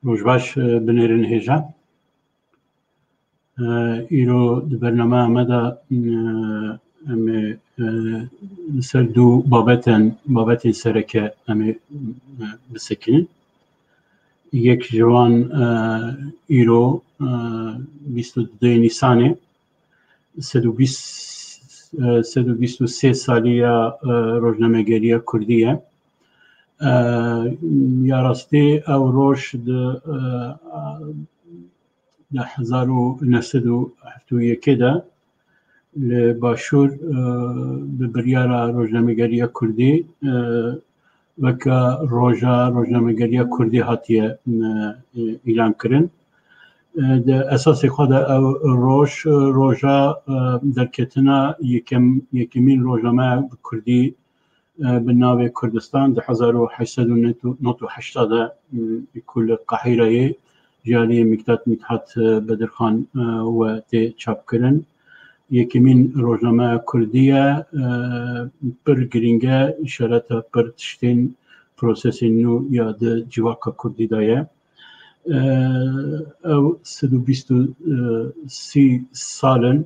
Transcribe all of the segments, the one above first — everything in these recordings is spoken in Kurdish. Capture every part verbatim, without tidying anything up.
Roj baş, e, binêrin hêja. E, îro di bernameya me de, e, em ê, e, li ser du babeten, babetên sereke em ê, e, bisekinin. Yek ji wan, e, îro, e, bîst û du Nîsanê, sed û bîst, e, sed û bîst û sê saliya, e, rojnamegeriya Kurdî ye. E, ya rastî ew roj di, e, di hezar û neh sed û heft û yekê de li Başûr, e, bi biryara rojnamegeriya Kurdî, e, weke roja rojnamegeriya Kurdî hatiye, e, îlan kirin. E, di esasê xwe de ew roj, e, roja, e, derketina yekem, yekemîn rojnameya bi Kurdî, e, bi navê Kurdistan di hezar û heşt sed û nod û heştê de, e, ku li Qahîreyê ji alî Mîktat Mîthat, e, Bedirxan, e, we tê çapkirin. Yekemîn rojnameya Kurdî ye, e, pir girîng e, îşareta pir tiştên prosesên nû ya di civaka Kurdî de ye. E, ew sed û bîst û sî sal in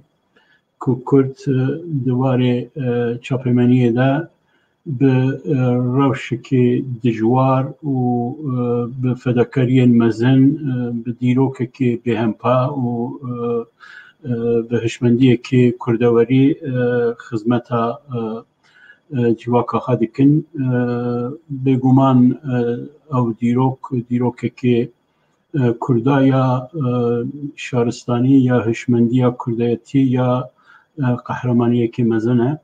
ku Kurd, e, di warê, e, çapemeniyê de bi, e, rewşekî dijwar û, e, bi fedakariyên mezin, e, bi dîrokekî bêhempa û, e, e, bi hişmendiyekî kurdewerî, e, xizmeta, e, e, civaka xwe dikin. E, bêguman, e, ew dîrok, dîrokekî, e, Kurda ya, e, şaristanî ya hişmendiya Kurdayetî ya, e, qehremaniyekî mezin e.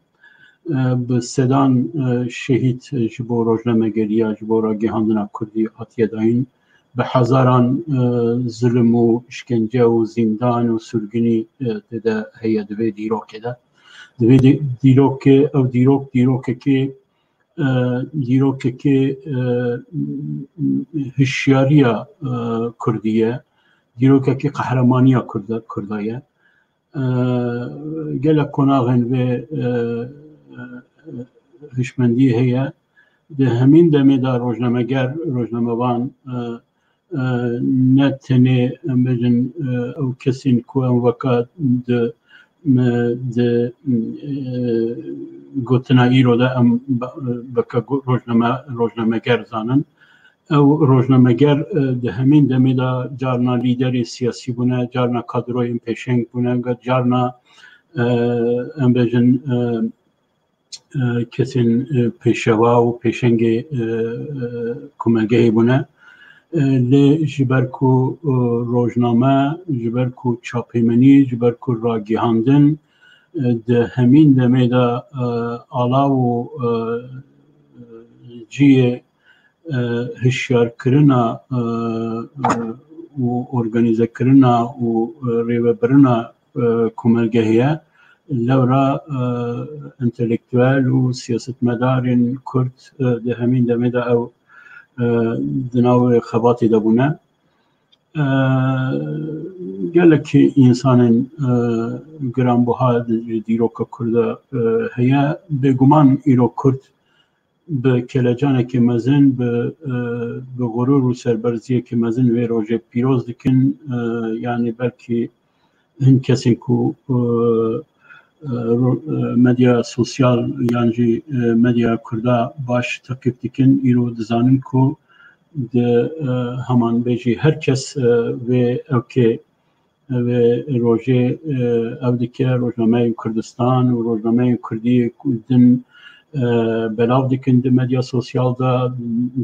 E, bi sedan, e, şehîd ji bo rojnamegeriya, ji bo ragihandina Kurdî hatiye dayîn. Bi hezaran, e, zilim û îşkence û zîndan û sirgûnî, e, tê de heye di vê dîrokê de. Di vê dî-, dîrokê, ew dîrok, dîrokekê, e, dîrokekê, e, hişyariya, e, Kurdî ye. Dîrokekê qehremanîya Kurda, Kurda ye. E, gelek qonaxên vê, e, e, hişmendiyê heye. Di hemîn demê de rojnameger, rojnamevan, e, e, ne tenê, em bêjin, e, ew kesên ku em weka di, me, di, e, gotina îro de em be-, weke go-, rojname-, rojnameger zanin. Ew rojnameger, e, di hemîn demê de carna lîderê siyasî bûne, carna kadroyên pêşeng bûne, carna, e, em bêjin, e, e, kesên, e, pêşewa û pêşengê, e, e, komelgehê bûne. E, lê ji ber ku, e, rojname, ji ber ku çapêmenî, ji ber ku ragihandin, e, di hemîn demê de, e, alav û, e, cihê, e, hişyarkirina, e, e, û organîzekirina û, e, rêvebirina, e, komelgehê ye. Lewra, e, entelektuel û siyasetmedarên Kurd, e, di hemîn demê de ew, e, di nav xebatê de bûne. E, gelek însanên, e, giranbuha di, ji dîroka Kurda, e, heye. Bêguman îro Kurd bi kelecanekî mezin, bi, e, bi xurûr û serberziyekî mezin vê rojê pîroz dikin. E, yanî belkî hin kesên ku, e, e, ro-, e, medya sosyal yan jî, e, medya Kurda baş teqîb dikin, îro dizanin ku di, e, heman bêjî her kes, e, vê ewkê, e, vê rojê, e, ew dike, rojnameyên Kurdistan û rojnameyên Kurdî ku din, e, belav dikin di medya sosyal de,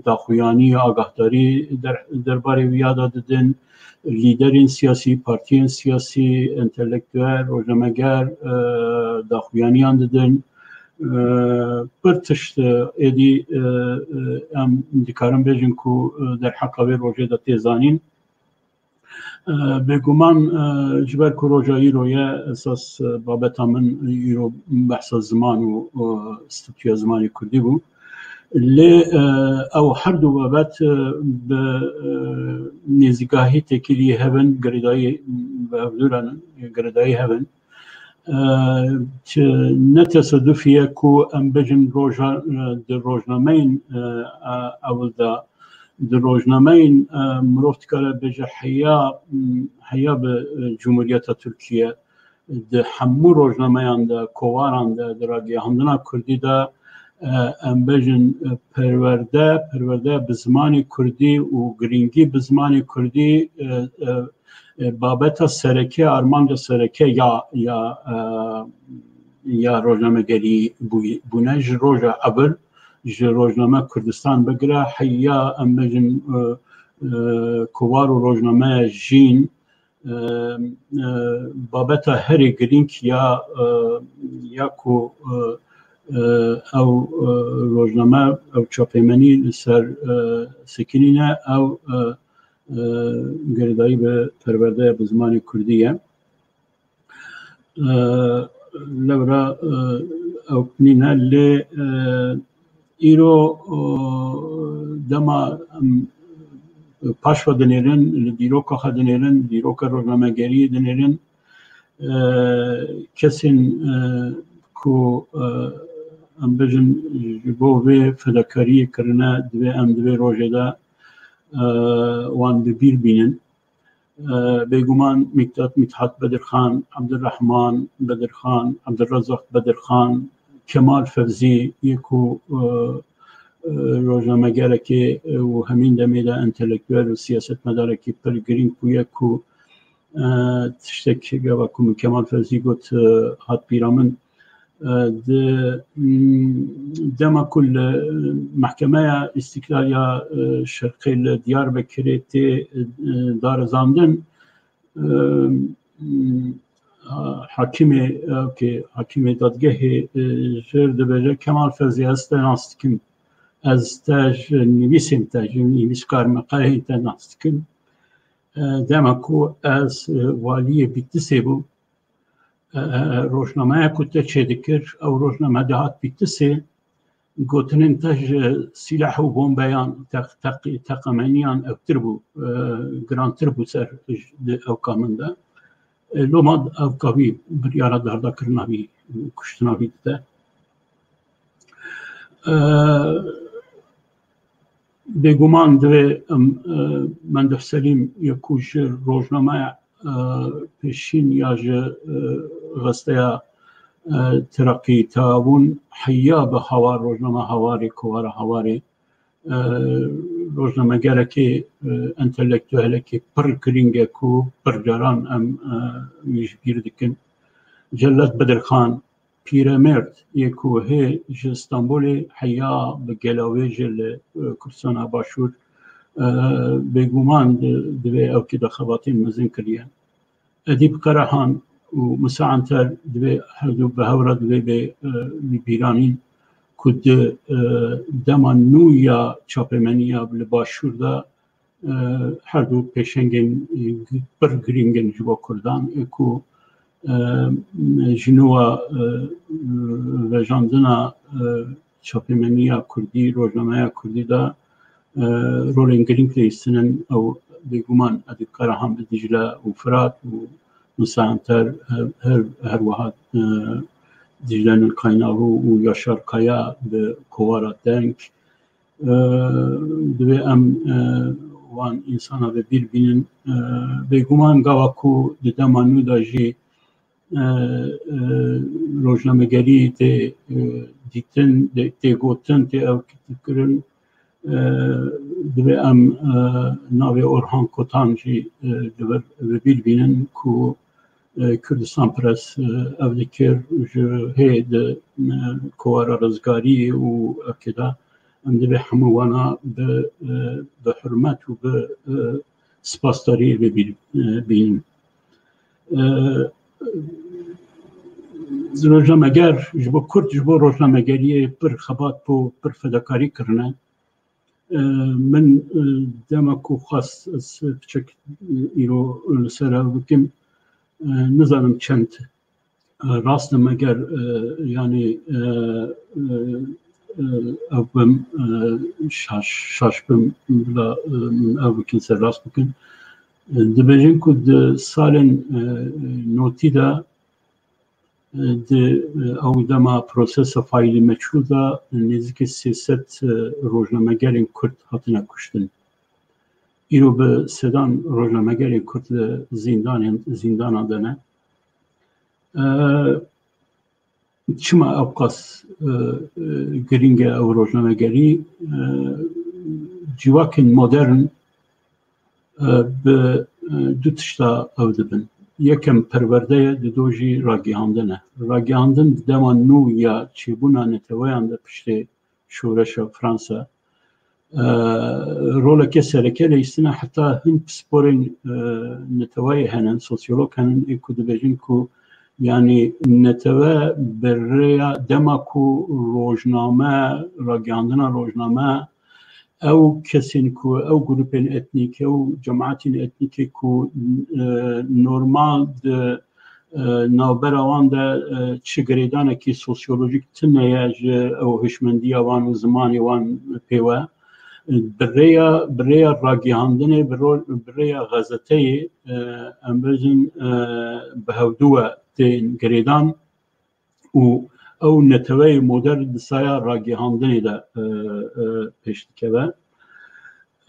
daxuyanî, agahdarî der-, derbarê wî ya de didin. Lîderên siyasî, partiyên siyasî, entelektuel, rojnameger, e, daxuyaniyan didin. e, pir tişt, e, êdî, e, e, em dikarin bêjin ku, e, derheqa vê rojê de tê zanîn. E, bêguman, e, ji ber ku roja îro ye, esas, e, babeta min îro behsa ziman û, û stûtûya zimanê kurdî bû. Lê, e, ew her du babet, e, bi, e, nêzîkahî têkilî hev in, girêdayî bi hevdû re ne, girêdayî hev in. E, çi ne tesadufî ye ku em bêjin roja, e, di rojnameyên, e, e, ewil de, di rojnameyên, e, mirov dikare bêje heya, m, heya bi, e, Cumhuriyeta Tirkiye, di hemû rojnameyan de, kovaran de, di ragihandina kurdî de, e, em bêjin, e, perwerde, perwerde bi zimanê kurdî û girîngî bi zimanê kurdî, e, e, e, babeta sereke, armanca sereke ya, ya, e, ya rojnamegerî bû-, bûne ji roja ewil, ji rojname Kurdistan bigire, heya em bêjin, e, e, kovar û rojnameya Jîn, e, e, babeta herî girîng ya, e, ya ku, e, e, ew, e, rojname, ew çapêmenî li ser, e, sekinîne, ew, e, e, girêdayî bi perwerdeya bi zimanê kurdî ye. E, lewra, e, ew nîne lê, e, îro, e, dema em paş ve dinêrin, li dîroka xwe dinêrin, dîroka rojnamegeriyê dinêrin, e, kesên, e, ku, e, em bêjin ji bo vê fedakariyê kirine, divê em di vê rojê de, e, wan bi bîr bînin. E, bêguman Mîkdat Mîthat Bedirxan, Ebdurrehman Bedirxan, Ebdurrezzaq Bedirxan, Kemal Fevzî yê ku, e, e, rojnamegerekê, e, û hemîn demê de entelektuel û siyasetmedarekî pir girîng bûye ku, e, tiştek gava ku min Kemal Fevzî got, e, hat bîra min. E, di, m, dema ku li Mehkemeya Îstiklal ya, e, Şerqê li Diyarbekirê tê, e, darizandin, e, m, ha-, hakimê, e, ke hakimê dadgehê, e, jêr dibêje, Kemal Fevzî, ez te nas dikim. Ez te ji nivîsên te, ji nivîskar meqaleyên te nas dikim. E, dema ku ez, e, waliyê Bîtisê bûm, e, e, rojnameya ku te çêdikir, ew rojname dihat Bîtisê, gotinên te ji sîleh û bombeyan, teq-, teq-, teqemeniyan ewtir bû, e, girantir bû ser ji, di ewka min de. E, loma ewka wî biryara dardakirina wî, kuştina wî dide. E, Bêguman divê, em, e, Menduh Selîm yê ku ji rojnameya, e, pêşîn ya ji, e, gazeteya, e, Tereqî Teawûn heya bi Hawar, rojname Hawarê, kovara Hawarê, e, rojnamegerekê, e, entelektuelekê pir girîng e ku pir caran em, e, wî ji bîr dikin. Cellat Bedirxan, pîremêrd yê ku hê ji Stenbolê heya bi gelawêjê li, e, Kurdistana Başûr, e, bêguman di-, divê ewkî de xebatên mezin kiriye. Edîb Qerehan û Musa Anter divê her du bi hev re divê bê, e, bîranîn ku di, e, dema nû ya çapemeniya li Başûr de, e, her du pêşengên, e, pir girîng in ji bo Kurdan, ê ku, e, ji nû ve, e, vejandina, e, çapemeniya Kurdî, rojnameya Kurdî de, e, rolên girîng lihîstinin. Ew bêguman Edîb Qerehan bi Dîcle û Firat û Musa Anter, e, her, her wiha, e, Dîcle Nil Kaynahu û Yaşar Kaya bi kovara Deng, e, divê em, e, wan însana bi bîr bînin. E, bêguman gava ku di dema nû de jî, e, e, rojnamegerî tê, e, dîtin, tê, tê gotin, tê ewkirin, e, divê em, e, navê Orhan Kotan jî, e, li vir bi bîr bînin ku, e, Kurdistan Press, e, ev dikir, ji hê di, e, kovara rizgariyê û ewkê de em divê hemû wana bi, e, bi hurmet û bi, e, spasdariyê bi bîr, e, bînin. E, Rojnameger ji bo Kurd, ji bo rojnamegeriyê pir xebat bû, pir fedakarî kirine. E, min, e, dema ku xwest ez piçek, e, îro li ser ev bikim, e, nizanim çend, e, rast e, meger, e, yanî, e, e, e, ev bim, e, şaş, şaş bim, bila, e, min ev bikin, ser rast bikin. E, dibêjin ku di salên, e, notî de Di ew dema prosesa faîlî meçhûl de nêzîkî sê sed rojnamegerên Kurd hatine kuştin. Îro bi sedan rojnamegerên Kurd li zîndanên, zîndana de ne. E, çima ewqas, e, e, girîng e ew rojnamegerî? E, civakên modern e, bi, e, du tişta ew dibin. Yekem perwerde ye, dido jî ragihandin e. Ragihandin di dema nû ya çêbûna neteweyan de piştê şoreşa Fransa, e, roleke sereke leyîstine, heta hin pisporên, e, neteweyê henin, sosyolog henin, ê ku dibêjin ku, yanî, netewe bi rêya dema ku rojname, ragihandina rojname, ew kesên ku, ew grûpên etnîk, ew cemaetên etnîkê ku, e, normal di, e, navbera wan de, e, çi girêdanekî sosyolojîk tune ye ji ew hişmendiya wan û zimanê wan pê we, bi rêya, bi rêya ragihandinê, bi ro-, bi rêya xezeteyê, e, em bêjin, e, bi hevdû ve tên girêdan. Û ew neteweyê modern di saya ragihandinê de, e, e, pêş dikeve.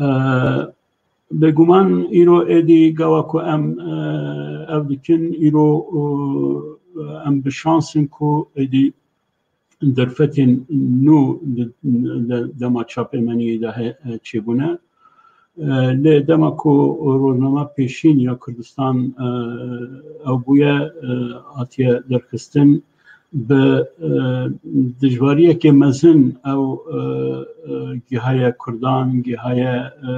E, bêguman îro êdî gava ku em, e, ev dikin, îro, e, em bi şans in ku êdî derfetên nû di, de, dema çapemeniyê de he, çêbûne. E, lê dema ku rojnama pêşîn ya Kurdistan, e, ew bûye, e, hatiye derxistin, bi, e, dijwariyekê mezin ew, e, e, gihaye Kurdan, gihaye, e,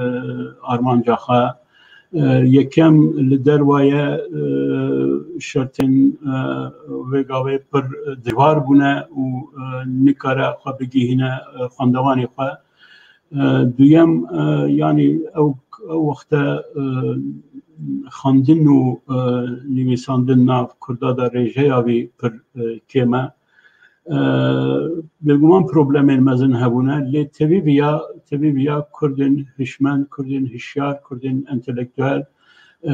armanca xwe. E, yekem li derwa ye, e, şertên, e, vê gavê pir dijwar bûne û, e, nikare xwe bigihîne, e, xwendevanê xwe. E, duyem, e, yanî ew, ew wexte, e, xwendin û, e, nivîsandin nav Kurda de rêjeya wî pir, e, kêm e. E, bêguman problemên mezin hebûne, lê tevî viya, tevî viya Kurdên hişmend, Kurdên hişyar, Kurdên entelektuel, e,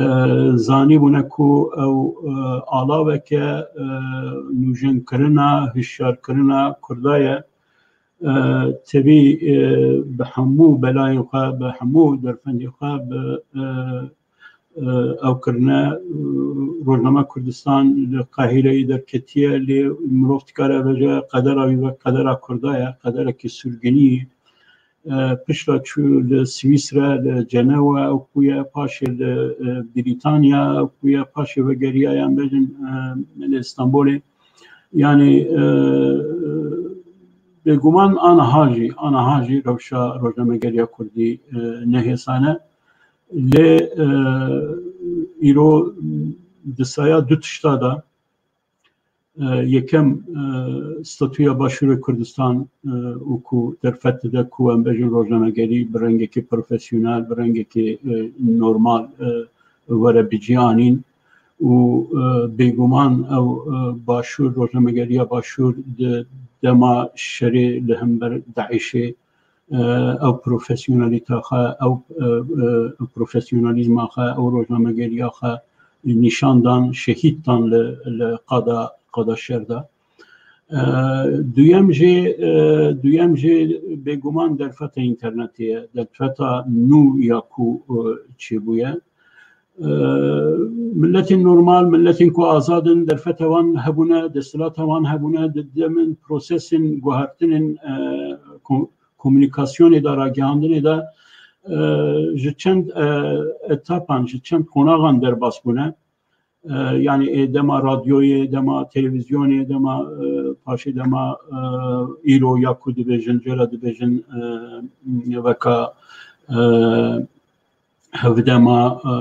zanîbûne ku ew, e, alaveke, e, nûjinkirina, hişyarkirina Kurda ye. E, tevî, e, bi hemû belayên xwe, bi hemû derfendên xwe, bi, e, e, ew kirine, e, Rojnama Kurdistan li Qahîreyê derketiye, lê mirov dikare bêje qedera wî wek qedera Kurda ye, qederekî surginî ye. E, pişta çû li Swîsre, li Cenewa, ew bûye, paşê li, e, Brîtanya, ew bûye, paşê vegeriya, yan bêjin, e, li Stenbolê. Yanî, e, bêguman aniha jî, aniha jî rewşa rojnamegeriya Kurdî, e, nehêsan e. Lê, e, îro di saya du tişta de, e, yekem, e, statûya Başûrê Kurdistan, e, û ku derfet dide ku em bêjin rojnamegerî bi rengekî profesyonel, bi rengekî, e, normal, e, were bi cî anîn û, e, bêguman ew, e, Başûr, rojnamegeriya Başûr di dema şerê li hember DAIŞê, e, ew profesyonalîta xwe, ew, e, e, profesyonalîzma xwe, ew rojnamegeriya xwe nîşan dan, şehîd dan li, li qada, qada şer de. E, duyem jî, e, duyem jî bêguman derfeta înternetê ye, derfeta nû ya ku, e, çêbûye. E, miletên normal, miletên ku azad in, derfeta wan hebûne, desthilata wan hebûne, di demên prosesên guhertinên, e, ko-, komunîkasyonê de, ragihandinê de, e, ji çend, e, etapan, ji çend qonaxan derbas bûne. E, yanî ê dema radyoyê, dema televîzyonê, dema, e, paşê dema, e, îro ya ku dibêjin, cara dibêjin, e, veka, e, hevdema, e,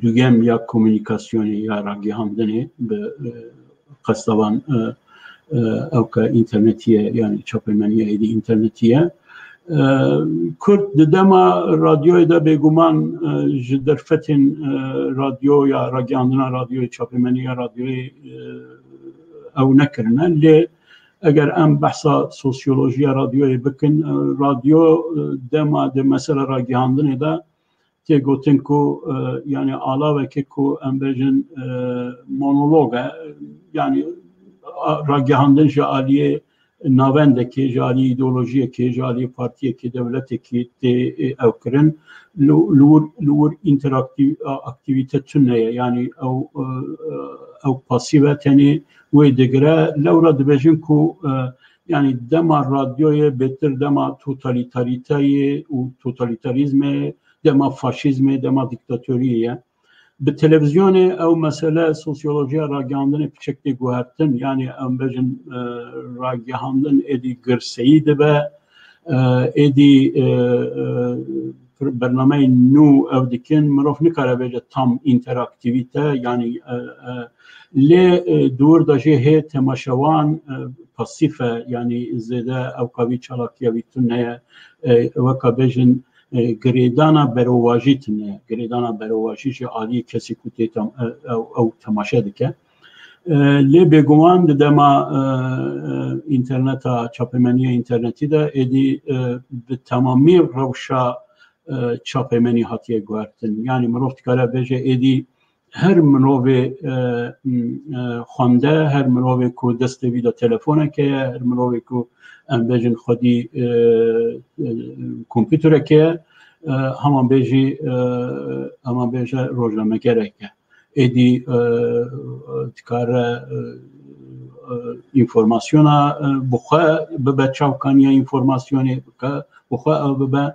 duyem ya komunîkasyonê ya ragihandinê bi, e, qestavan e, e, ewka înternetî ye, yanî çapemeniya êdî înternetî ye. E, Kurd di dema radyoyê de bêguman e, ji derfetên e, radyo ya ragihandina radyoyê, çapemeniya radyoyê e, ew nekirine. Lê eger em behsa sosyolojiya radyoyê bikin, e, radyo e, dema di mesela ragihandinê de tê gotin ku e, yanî alavekê ku em bêjin e, monolog e, yanî a- ragihandin ji aliyê navendekê, ji aliyê îdeolojiyekê, ji aliyê partiyekê, dewletekê tê e, ew kirin. Li li wir li wir înteraktîv a- aktîvîte tune ye, yanî ew e, e, ew pasîv e, tenê wê digire. Lewra dibêjin ku e, yanî dema radyoyê bêtir dema totalîtarîteyê û totalîtarîzmê, dema faşîzmê, dema dîktatoriyê ye. Bi televîzyonê ew mesele sosyolojiya ragihandinê piçek tê guhertin. Yanî em bêjin e, ragihandin êdî girseyî dibe, e, êdî e, e, bernameyên nû ew dikin. Mirov nikare bêje tam înteraktîvîte, yanî e, e, lê e, di wir de jî hê temaşewan e, pasîf e, yanî zêde ewka vî çalakiya vî tune ye. E, weka bêjin e, girêdana berewajî tune ye. Girêdana berewajî ji aliyê kesî ku tê tem- e, ew, ew temaşe dike. E, Lê bêguman di dema e, e, înterneta, çapemeniya înternetî de êdî e, bi temamî rewşa e, çapemenî hatiye guhertin. Yanî mirov dikare bêje êdî her mirovê e, m- e, xwende, her mirovê ku destê wî de telefoneke ye, her mirovê ku em bêjin xwedî e, e, kompîtereke ye, e, heman bêjî e, heman bêje rojnamegereke. Êdî e, dikare e, e, înformasyona e, bi xwe bibe çavkaniya înformasyonê, bike bi xwe ew bibe.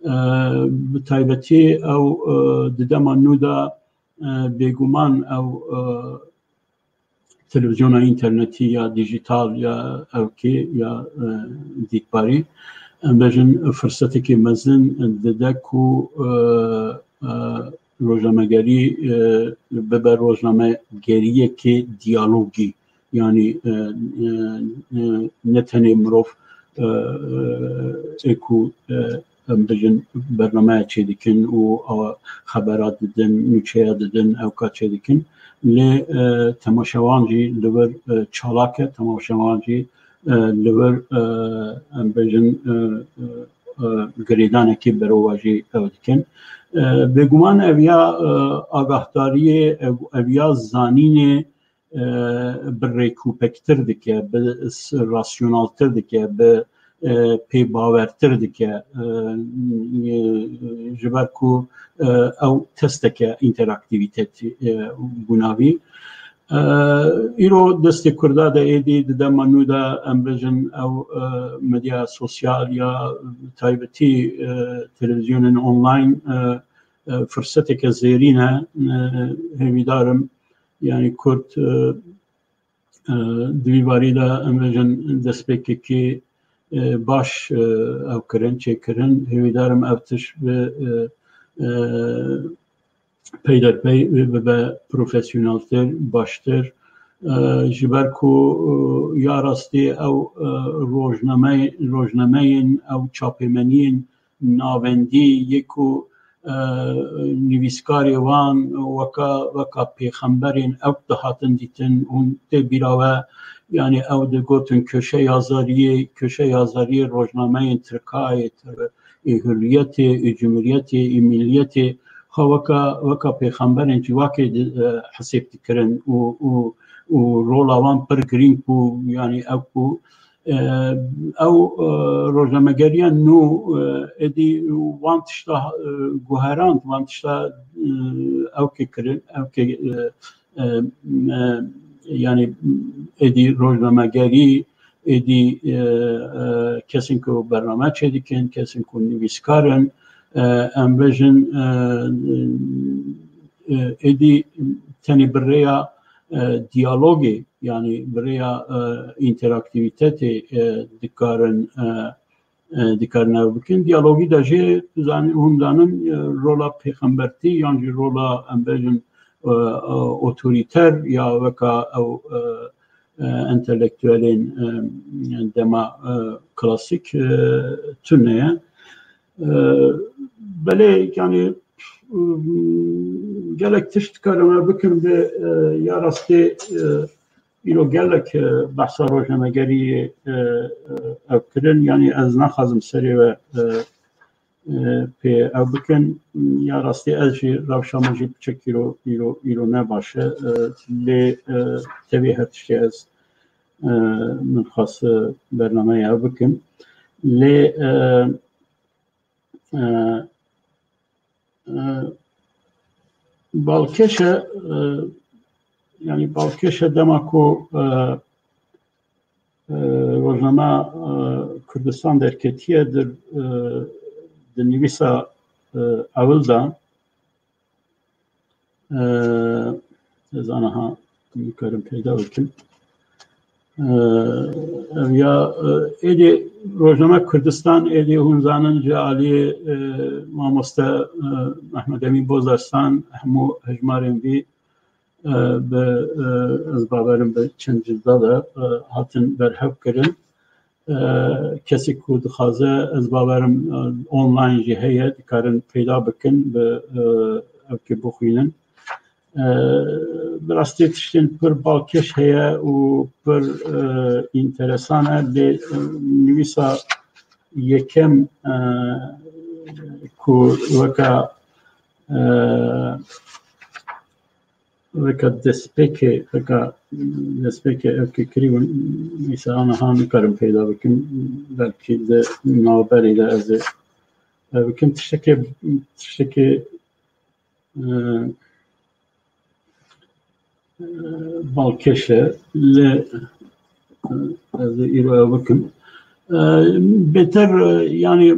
E, Bi taybetî ew e, di dema nû de e, bêguman ew e, televîzyona înternetî ya dîjîtal ya ewkê ya e, dîtbarî, em bêjin firsetekî mezin dide ku e, e, rojnamegerî e, bibe rojnamegeriyekê diyalogî. Yanî e, e, e, ne tenê mirov e, e, ê ku e, em bijin bernameya çêdikin û a, xebera didin, nûçeya didin, ewka çêdikin. Lê e, temaşewan jî li vir e, çalak e, temaşewan jî e, li vir e, em bijin e, e, e, girêdanekî berewajî ew dikin. E, Bêguman ev ya e, agahdariyê, ev, ev ya zanînê e, bi rêkûpektir dike, bi s- rasyonaltir dike, bi e, pê bawertir dike. E, e, Ji ber ku e, ew testeke înteraktîvîtetî e, bûna vî. E, Îro destê Kurda de êdî di dema nû de em bijin ew e, medya sosyal ya taybetî e, televîzyonên online e, e, firseteke zêrîn e. E, Hêvîdar im, yanî Kurd e, e, di vî barî de em bêjin destpêkekî e, baş e, ew kirin, çêkirin. Hêvîdar im ev tişt bi e, e, peyderpey bibe profesyoneltir, baştir. E, Ji ber ku e, ya rastî ew e, rojnamey-, rojnameyên, ew çapemeniyên navendî yê ku e, nivîskarê wan weka, weka pêxemberên ew dihatin dîtin, hûn tê bîra we, yanî ew digotin köşe yazariyê, köşe yazariyê rojnameyên Tirkayê, ê Hurriyetê, ê Cumhuriyetê, ê Milliyetê, xwe weka, weka pêxemberên civakê di, e, hesêb dikirin û, û, û rola wan pir girîng bû, yanî ew ku e, ew e, rojnamegeriya nû e, êdî wan tişta e, guherand, wan tişta e, ew kê kirin, ew kê e, e, e, yanî êdî rojnamegerî, êdî e, e, kesên ku bername çêdikin, kesên ku nivîskar in, e, em bêjin e, e, êdî tenê bi rêya e, diyalogê, yanî bi rêya e, înteraktîvîtetê e, dikarin e, e, dikarin ew bikin. Diyalogî de jî zanî, hûn zanin e, rola pêxembertî yan jî rola em bêjin e, e, otorîter ya weka ew e, e, entelektuelên, e, dema, e, klasîk, e, tune ye. E, belê, yani, e, gelek tişt dikarin me bikin bi, e, ya rastî, e, îro gelek, e, behsa rojnamegerî, e, e, ev kirin, yani ez naxwazim serê we, e, e, pê ev bikin. Ya rastî ez jî rewşa min jî piçek îro, îro, îro ne baş e. E, lê, e, tevî her tiştê ez, e, min xwest, e, bernameya ev bikim. Lê, e, e, e, balkêş e, e, yani balkêş e dema ku, e, e, rojnama, e, Kurdistan derketiye di, e, di nivîsa, e, ewil de, e, ez aniha nikarim peyda bikim. E, ev ya, e, êdî rojnama Kurdistan, êdî hûn zanin ji aliyê, e, mamoste, e, Mehmet Emîn Bozdarslan hemû hejmarên vî e, bi, e, ez bawerim bi çend cilda de, e, hatin berhev kirin. E, kesê ku dixwaze, ez bawerim, e, online jî heye, dikarin peyda bikin, bi, e, ev ki bixwînin. E, bi rastî tiştên pir balkêş heye û pir, e, înteresan e, lê, e, nivîsa yekem, e, ku weka, e, weka destpêkê, weka destpêkê ev ki kirî bûn, mesela niha nikarim peyda bikim, belkî di navberê de ez ê, e, bikim. Tiştekê, tiştekê, e, e, balkêş e, lê, e, ez ê îro ew bikim. E, bêtir, e, yani,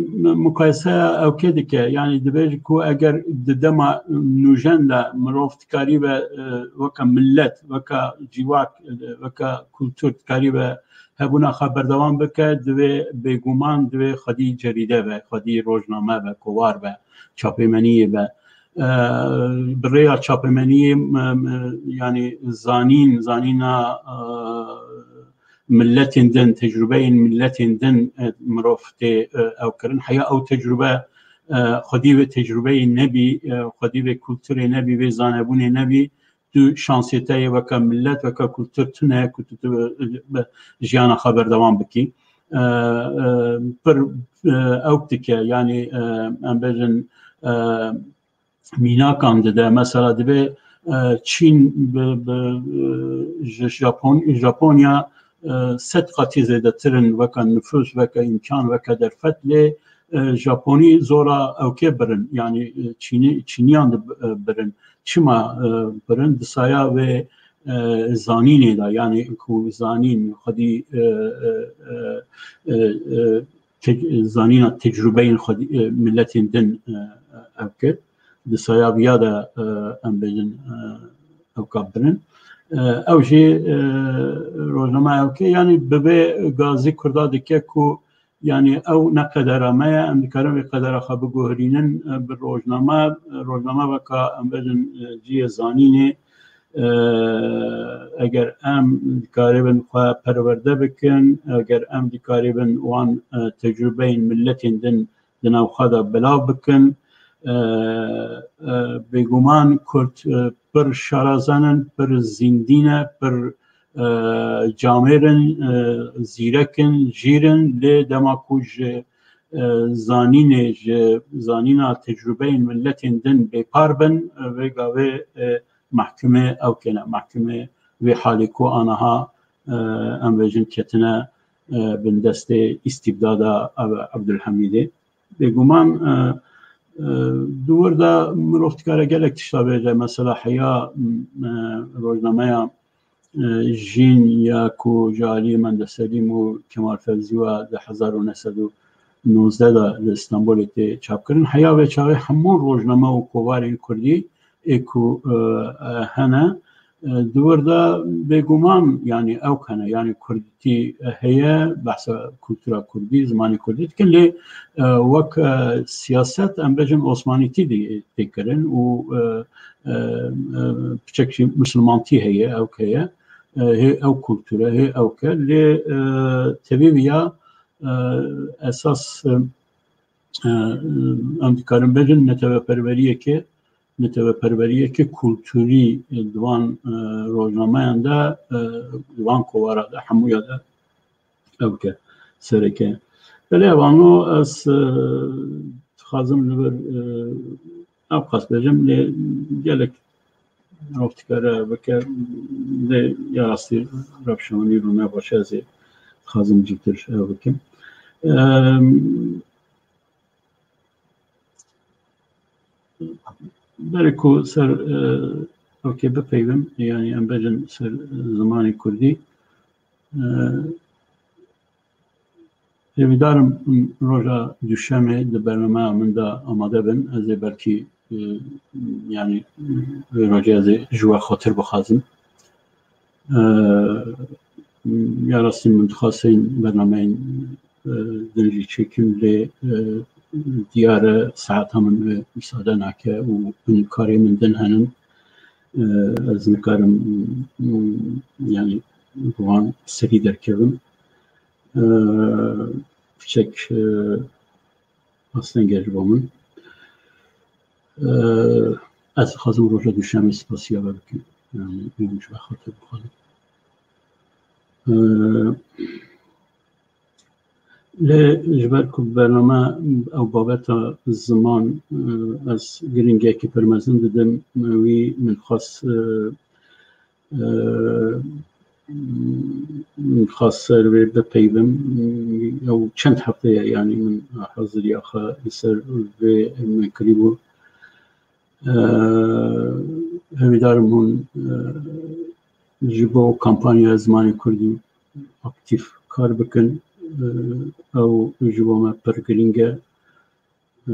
mukayeseya ewkê dike. Yani, dibêje ku eger di dema nûjen de mirov dikarî be, e, weke millet, weke civak, e, weke kultur dikarî be hebûna xwe berdewam bike, divê bêguman, divê xwedî cerîde be, xwedî rojname be, kovar be, çapemeniyê be. E, bi rêya çapemeniyê, m-, m-, yani zanîn, zanîna, e, milletên din, tecrûbeyên milletên din, e, mirov tê, e, ew kirin. Heya ew tecrûbe, e, xwedî vê tecrûbeyê nebî, e, xwedî vê kulturê nebî, vê zanebûnê nebî, tu şansê te yê weke millet, weke kultur tune ye ku tu, tu, e, jiyana xwe berdewam bikî. E, e, pir, e, ew dike, yani, e, em bêjin, e, mînakan dide. Mesela dibê, e, Çîn bi, bi, e, ji Japon-, Japonya, e, sed qatî zêdetir in weke nifûs, weke îmkan, weke derfet, lê, e, Japonî zora ewkê birin. Yani, e, Çînî, Çîniyan di, e, birin. Çima, e, birin? Di saya vê, e, zanînê de, yani ku zanîn xwedî, e, e, e, e, e, te-, zanîna tecrûbeyên xwedî, e, milletên din, e, ev kir. Di saya viya de, e, em bêjin, e, ew ka birin. E, ew jî, e, rojname ew ke, yani bi vê gazî Kurda dike ku, yani ew ne qedera me ye, em dikarin vê qedera xwe biguherînin, e, bi rojname, e, rojname veka, em bêjin, e, cihê zanînê, e, eger em dikaribin xwe perwerde bikin, eger em dikaribin wan, e, tecrûbeyên milletên din di nav xwe de belav bikin, e, e, bêguman Kurd, e, pir şarazen in, pir zîndî ne, pir, e, camêr in, e, zîrek in, jîr in, lê dema ku ji, e, zanînê, ji zanîna tecrûbeyên milletên din bêpar bin, e, vê gavê, e, mehkumê ew kene, mehkumê vê halê ku aniha, e, em bêjin ketine, e, bin destê îstîbdada Ev-, Ebdulhemîdê. Bêguman, e, e, di wir de mirov dikare gelek tişta bêje. Mesela heya, m, e, rojnameya, e, Jîn ya ku ji alî Mendeselîm û Kemal Fevzî ve di hezar û neh sed û nozdeh de li Stenbolê tê çapkirin. Heya vê çaxê hemû rojname û kovarên kurdî ê ku, e, e, hene, e, di wir de bêguman, yani ew hene, yani kurdîtî heye, behsa kultura kurdî, zimanê kurdî dikin, lê, e, wek, e, siyaset, em bêjin osmanîtî dî tê kirin û, e, e, e, piçek jî misilmantî heye, ew heye. e, hê ew kulture, hê ew ke. Lê, e, tevî viya, e, esas, e, e, em dikarin bêjin neteweperweriyeke, neteweperweriyeke kulturî, e, di van, e, rojnameyan de, e, di van kovara de, hemûya de ew ke sereke. Belê, evano ez, e, dixwazim li vir, e, ev qas bêjim, lê gelek mirov dikare bike, lê ya rastî rewşa min îro ne baş e, ez ê dixwazim cîtir ew bikim. Em, Berê ku ser, e, okê, bipeyvim, yanî em bêjin ser zimanê kurdî. E, hêvîdar im roja duşemê di bernameya min de amade bin. Ez ê belkî, e, yanî vê rojê ez ê ji we xatir bixwazim. E, ya rastî min dixwast hên bernameyên, e, din jî çêkim, lê, e, diyar e saeta min wê misade nake û hin karê min din henin. E, ez nikarim, mm, yanî bi wan serî derkevim. E, piçek, e, astengê ji bo min. E, ez dixwazim roja duşemê spasiya we bikim. Yanî, min ji we xatir bixwazim. E, lê ji ber ku bername ew babeta ziman, e, ez giringiyekî pir mezin didim, wî min xwest, e, e, min xwest ser wê bipeyvim. Ew çend hefte ye, yanî min haziriya xwe li ser vê min kirîbû. E, hêvîdar im hûn, e, ji bo kampanya zimanê kurdî aktîf kar bikin. E, ew ji bo me pir girîng e. E,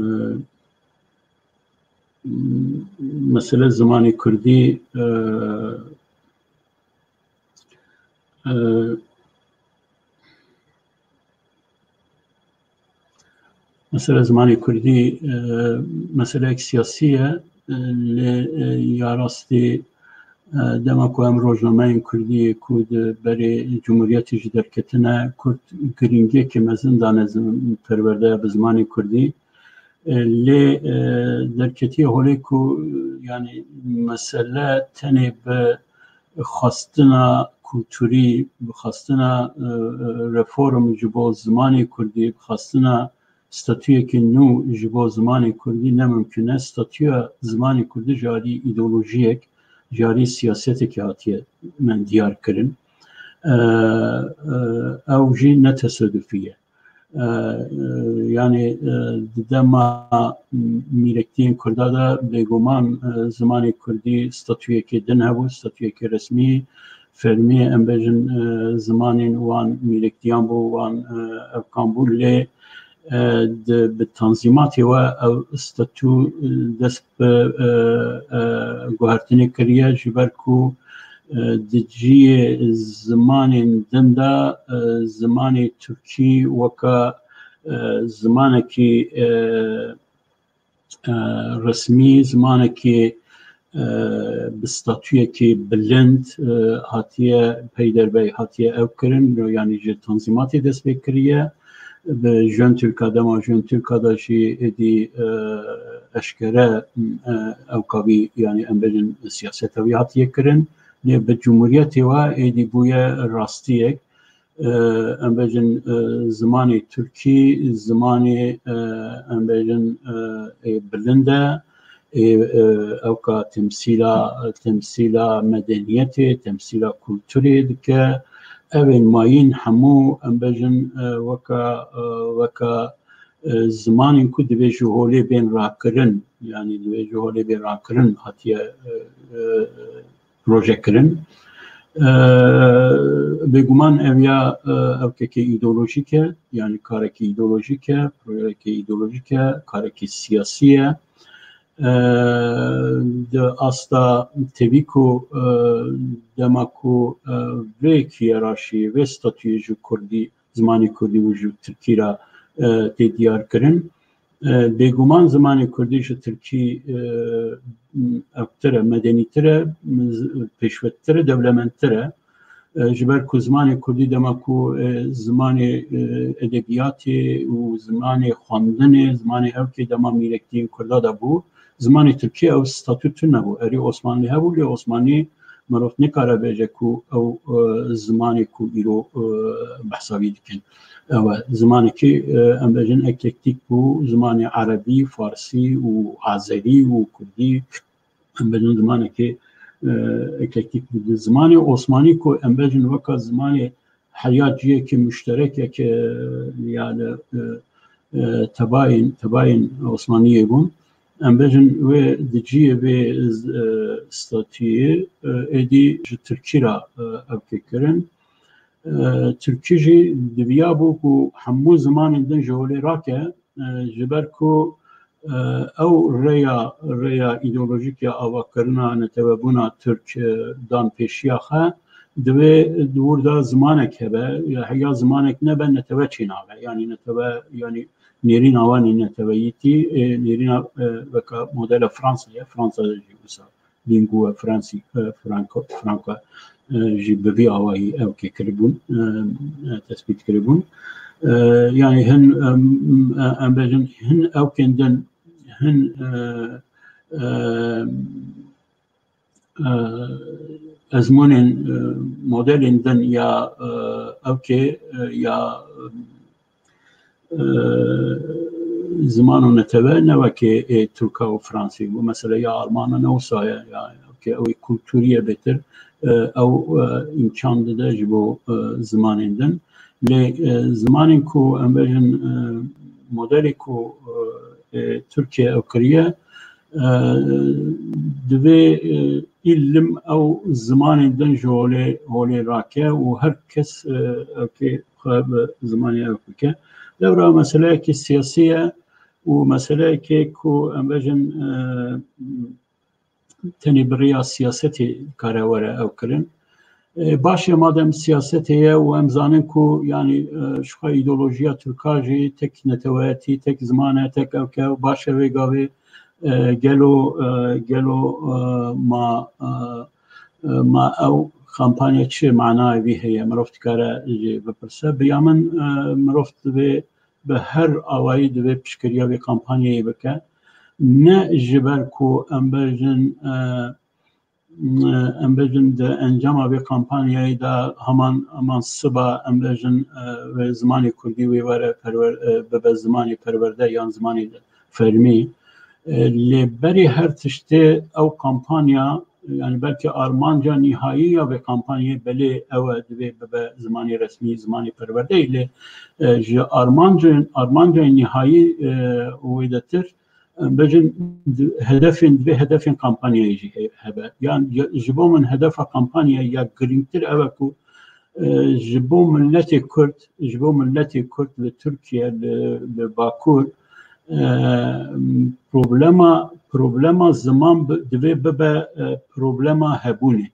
mesele zimanê kurdî, e, e, Mesele zimanê kurdî, e, meseleyek siyasî ye, e, lê, e, ya rastî, e, dema ku em rojnameyên kurdî ku di berê cumhuriyetê jî derketine, kurd girîngiyeke mezin dane zim-, perwerdeya bi zimanê kurdî. E, lê, e, derketiye holê ku, yanî mesele tenê bi xwestina kulturî, bi xwestina, e, e, reform ji bo zimanê kurdî, bi xwestina statuyekî nû ji bo zimanê kurdî ne mimkun e. Statuya zimanê kurdî ji alî îdeolojiyek, ji alî siyasetekê hatiye me diyar kirin. E, e, ew jî ne tesadufî ye. E, e, yanî, e, di dema mîrektiyên Kurda de bêguman, e, zimanê Kurdî statuyekê din hebû, statuyekê resmî, fermî, em bêjin, e, zimanên wan mîrektiyan bû, wan, e, evkan bû, lê, e, di, bi tanzîmatê we ew statû, e, dest bi, e, e, guhertinê kiriye, ji ber ku, e, di cihê zimanên din de, e, zimanê Tirkî weke, e, zimanekî, e, e, resmî, zimanekî, e, bi statuyekî bilind, e, hatiye peyderpey, hatiye ew kirin, yanî ji tanzîmatê dest pê kiriye. Bi Jön Türk'a, dema Jön Türk'a de jî êdî, e, eşkere, e, ew kavî, yanî em bêjin siyaseta wî hatiye kirin. Lê bi cumhuriyetê we êdî bûye rastiyek. E, em bêjin, e, zimanê Tirkî, zimanê, e, em bêjin, e, ê bilind e, ê, e, ewka temsîla, temsîla medeniyetê, temsîla kulturê dike. Ev ên mayîn hemû, em bêjin, e, weka, e, weka, e, zimanên ku divê ji holê bên rakirin, yanî divê ji holê bên rakirin hatiye, e, e, proje kirin. E, bêguman ev ya, e, ewkekê îdeolojîk e, yanî karekî îdeolojîk e, proyekê îdeolojîk e, karekî siyasî ye. E, di asta tevî ku, e, dema ku, e, vê kiyeraşî, vê statuyê ji kurdî, zimanê kurdî û ji tirkî re, e, tê diyar kirin. E, bêguman zimanê kurdî ji tirkî, e, ewktir e, medenîtir e, pêşvettir e, dewlemendtir e. E, ji ber ku zimanê kurdî dema ku, e, zimanê, e, edebiyatê û zimanê xwendinê, zimanê ewkê dema mîrektî û kurda de bû, zimanê tirkî ew statû tune bû. Erê Osmanlî hebû, lê Osmanlî mirov nikare bêje ku ew, e, zimanê ku îro, e, behsa wî dikin. Ew e, zimanekî, e, em bêjin eklektîk bû, zimanê erebî, farsî û azerî û kurdî, em bêjin zimanekî, e, eklektîk bû. Zimanê Osmanî ku em bêjin weka zimanê heya ciyekî muşterek e ke, yani, e, e, tebayên, tebayên Osmaniyê bûn. Em bêjin wê di ciyê vê, e, statiyê, e, êdî ji tirkî re, e, ewkê kirin. E, tirkî jî diviya bû ku hemû zimanên din ji holê rake, e, ji ber ku, e, ew rêya, rêya îdeolojîk ya avakirina netewebûna tirk, e, dan pêşiya xwe, divê di wir de zimanek hebe, ya heya zimanek nebe netewe çênabe. Yanî netewe, yanî nêrîna wan ê neteweyîtî, e, nêrîna, e, weka modela Fransa ye, Fransa de jî wisa lingua franci-, e, franco-, franca, e, jî bi vî awayî ewkê kiribûn, e, e, tespît kiribûn. E, yanî hin, em, e, em bêjin, hin ewkên din, hin, e, e, e, ezmûnên, e, modelên din ya, e, ewkê, e, ya, e, ziman û netewe ne wekê ê Tirka û Fransî bû. Mesela ya Almana ne wisa ye, ya, ya ke ew ê kultûrî ye bêtir, e, ew, e, îmkan dide ji bo, e, zimanên din. Lê, e, zimanên ku em bêjin, e, modelê ku, e, ê Tirkiye ew kiriye, e, divê, e, îlim ew zimanên din ji holê, holê rake û her kes, e, ewkê xwe bi zimanê ew bike. Lewra meseleyekî siyasî ye û meseleyekê ku em bêjin, e, tenê bi rêya siyasetê kare were ew kirin. E, baş e, madem siyasetê ye û em zanin ku, yanî, e, ji xwe îdeolojiya Tirka jî tek neteweyetî, tek ziman e, tek ewke, baş e vê gavê, e, gelo, e, gelo, e, ma, e, e, ma ew kampanya çi manayê vî heye? Mirov dikare jî bipirse. Bi ya min, e, mirov divê bi her awayî divê piştgiriya vê kampanyayê bike. Ne ji ber ku em bêjin, e, em bêjin di encama vê kampanyayê de heman, heman siba em bêjin, e, wê zimanê kurdî wê were perwer-, e, bibe zimanê perwerde yan zimanê fermî. E, lê berî her tiştê ew kampanya, yani belkî armanca nihayî ya vê kampanyayê belê ew e, divê bibe zimanê resmî, zimanê perwerdeyê, lê, e, ji armancên, armancên nihayî, e, wêdetir, e, bêjin di-, hedefên, divê hedefên kampanyayê jî he-, hebe. Yan ya, ji bo min hedefa kampanyayê ya girîngtir ew e ku, e, ji bo miletê Kurd, ji bo miletê Kurd li Tirkiye, li, li Bakur, e, problema, problema ziman bi-, divê bibe, e, problema hebûnê.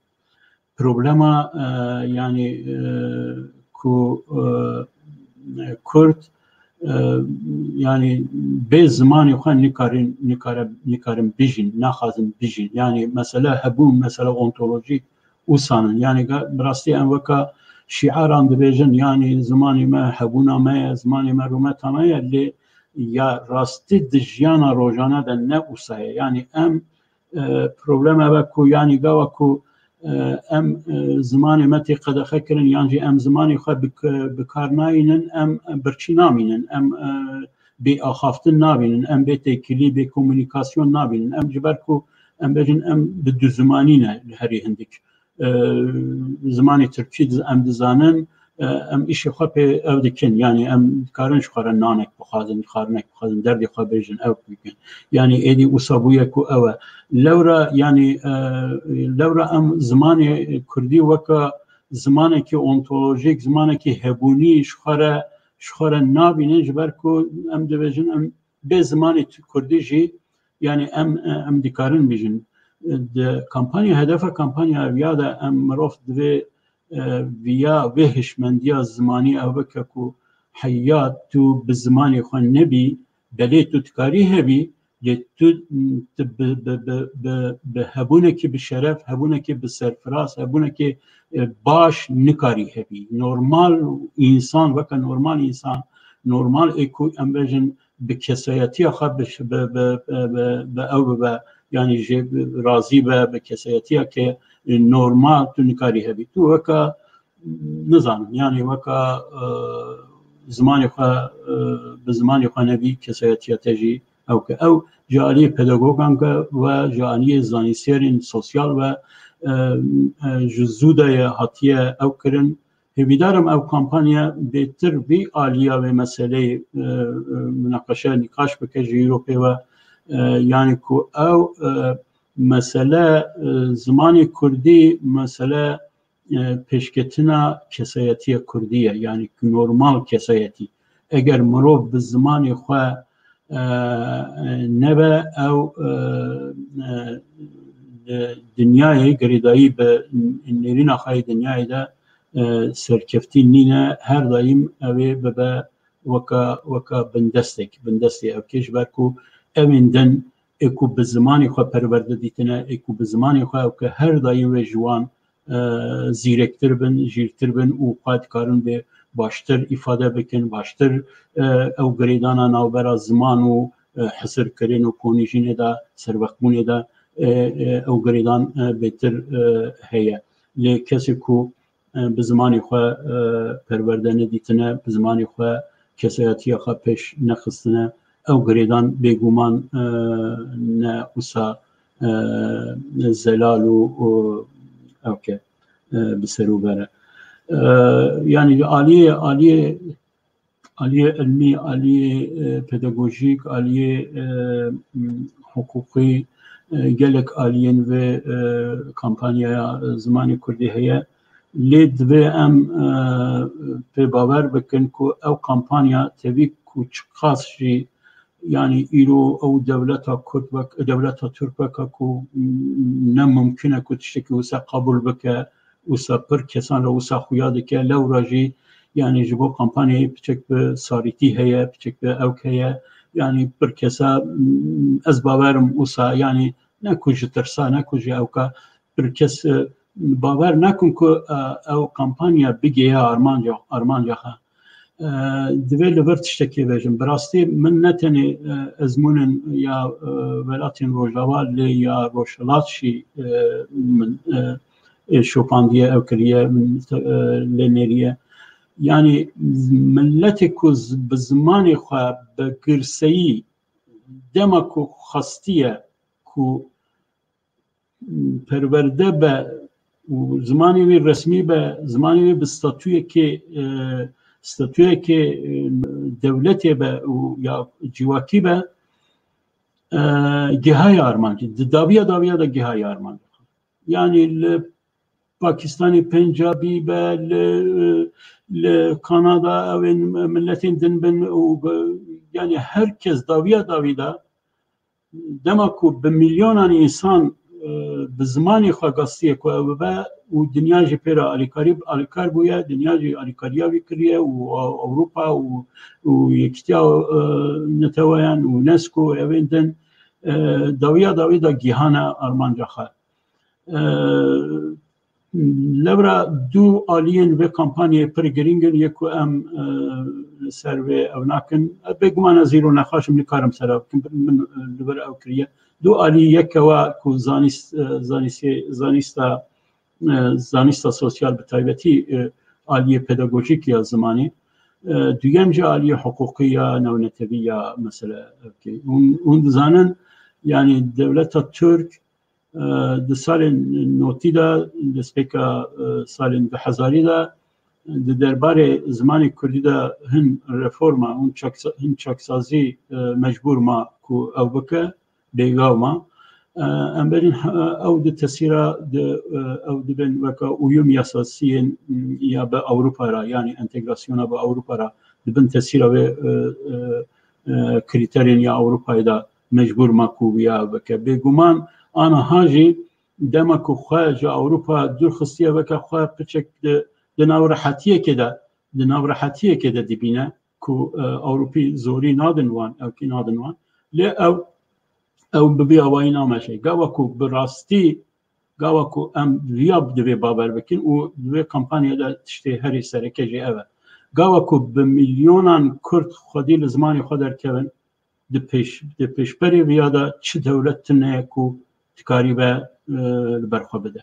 Problema, e, yani, e, ku, e, Kurd, e, yani bê zimanê xwe nikarin, nikare-, nikarin bijîn, naxwazin bijîn. Yani mesele hebûn, mesele ontolojîk, wisa nin. Yani ga-, bi rastî em weka şiaran dibêjin, yani zimanê me hebûna me ye, zimanê me rûmeta me ye, lê ya rastî di jiyana rojane de ne wisa ye. Yani em, e, problem ev e ku, yani gava ku, e, em, e, zimanê me tê qedexe kirin, yan jî em zimanê xwe bi k-, bi kar nayînin, em birçî namînin, em, e, bê axaftin nabînin, em bê têkilî, bê komunîkasyon nabînin. Em ji ber ku em bêjin em bi duzimanî ne herî hindik. E, zimanê tirkî diz-, em dizanin, e, em îşê xwe pê ev dikin. Yani em dikarin ji xwe re nanek bixwazin, xarinek bixwazin, derdê xwe bêjin, ew bikin. Yani êdî wisa bûye ku ew e. Lewra, yani, e, lewra em zimanê kurdî weka zimanekî ontolojîk, zimanekî hebûnî ji xwe re, ji xwe re nabînin, ji ber ku em dibêjin em bê zimanê tu-, kurdî jî, yani em, em dikarin bijîn. Di kampanya, hedefa kampanya eviya de em mirov divê, e, viya, vê hişmendiya zimanî ev bike ku heya tu bi zimanê xwe nebî, belê tu dikarî hebî, Lê tu, tu bi, bi, bi, bi, bi hebûnekî bi şeref, hebûnekî bi serfiraz, hebûnekî, e, baş nikarî hebî. Normal însan, weke normal însan, normal ê ku em bêjin bi kesayetiya xwe bi, bi, bi, bi, bi ew bibe, yanî jê razî be, bi kesayetiya ke, e, normal tu nikarî hebî. Tu weke, nizanim, yanî weke, e, zimanê xwe, e, bi zimanê xwe nebî, kesayetiya te jî ew ke. Ew ji aliyê pedagogan ke ve ji aliyê zanîsyerên sosyal ve, e, e, ji zû de ye hatiye ew kirin. Hêvîdar im ew kampanya bêtir vî aliya vê meseleyê, e, e, munaqeşe, nîqaş bike ji Ewropê ve. E, yanî ku ew, e, mesele, e, zimanê kurdî, mesele, e, pêşketina kesayetiya kurdî ye, yanî ku normal kesayetî. Eger mirov bi zimanê xwe, e, e, nebe, ew, e, e, di dinyayê girêdayî bi nêrîna xwe yê dinyayê de, e, serkeftî nîne, her daîm ew ê bibe weka, weka bindestek, bindestê ew kê, ji ber ku ew ên din ê ku bi zimanê xwe perwerde dîtine, ê ku bi zimanê xwe ew ke her daîm wê ji wan, e, zîrektir bin, jîrtir bin û xwe dikarin bê baştir îfade bikin, baştir, e, ew girêdana navbera ziman û, e, hisirkirin û konîjînê de, serwextbûnê de, e, e, ew girêdan, e, bêtir, e, heye. Lê kesê ku, e, bi zimanê xwe, e, perwerde nedîtine, bi zimanê xwe kesayetiya xwe pêş nexistine, ew girêdan bêguman, e, ne wisa, e, zelal û, û ew ke, e, bi ser û bere. E, yanî li aliyê, aliyê, aliyê ilmî, aliyê, e, pedagojîk, aliyê, e, m, hiqûqî, e, gelek aliyên vê, e, kampanyaya, e, zimanê kurdî heye. Lê divê em, e, pê bawer bikin ku ew kampanya tevî ku çiqas jî, yanî îro ew dewleta kurd wek, dewleta tirk weke ku, m, ne mumkin e ku tiştekî wisa qebûl bike, wisa pir kesan re wisa xuya dike, lewra jî, yanî ji bo kampanyayê piçek bi sarîtî heye, piçek bi ewk heye, yanî pir kesa, m, ez bawerim wisa, yanî ne ku ji tirsa, ne ku ji ewka, pir kes, e, bawer nakin ku, e, ew kampanya bigihê armanca, armanca xwe. E, divê li vir tiştekê bêjim. Bi rastî min ne tenê, e, ezmûnên ya, e, welatên Rojava lê ya Rojhilat jî, e, min, e, ê şopandiye ew kiriye, min, e, lê nêriye. Yanî miletê ku z-, bi zimanê xwe bi girseyî dema ku xwestiye ku perwerde be û zimanê wî resmî be, zimanê wî bi statuyekê, e, statuyekê, e, dewletê be û ya civakî be, e, gihaye armancê. Di dawiya dawiya de gihaye armancê. Yanî li Pakistanê Pencabî be, li, li Kanada ew ên miletên din bin û be, yanî her kes dawiya dawî de dema ku bi milyonan însan, e, bi zimanê xwe gastiye ku ew bibe û dinya jî pê re alîkarî, alîkar bûye, dinya jî alîkariya wî kiriye û Ewropa û, û Yekîtiya, e, Neteweyan û UNESCO û ew ên din, e, dawiya dawî de gihane armanca xwe. E, Lewra du aliyên vê kampanyayê pir girîng in, yê ku em, e, li ser vê ew nakin. Bêguman ez îro nexweş im, nikarim ser ew bikim, min, e, li vir ew kiriye. Du alî, yek ew e ku zanîst, e, zanîstê, zanîsta, e, zanîsta sosyal, bi taybetî, e, aliyê pedagojîk ya zimanê. E, duyem jî aliyê hiqûqî ya navnetewî ya mesele ev kê. Hûn, hûn dizanin, yanî dewleta Tirk, e, di salên notî de, destpêka, e, salên du hezarî de, di derbarê zimanê kurdî de hin reforma, hin çaksa-, hin çaksazî, e, mecbûr ma ku ew bike, bêgav ma. E, em berîn, e, ew di tesîra di, e, ew dibin weke uyum yasasiyên, m, ya bi Ewropa re, yanî entegrasyona bi Ewropa re, di bin tesîra vê, e, e, e, krîterên ya Ewropayê de mecbûr ma ku wiya bike. Bêguman aniha jî dema ku xwe ji Ewropa dûr xistiye, weke xwe piçek di, di nav rehetiyekê de, di nav rehetiyekê de dibîne ku, e, Ewropî zorî nadin wan, ewkî nadin wan. Lê ew Ew bi vî awayî nameşe. Gava ku bi rastî, gava ku em viya divê bawer bikin û di vê kampanyayê de tiştê herî sereke jî ev e. Gava ku bi milyonan Kurd xwedî li zimanê xwe derkevin, di pêş, di pêşberê viya de çi dewlet tune ye ku dikarîbe, e, li ber xwe bide.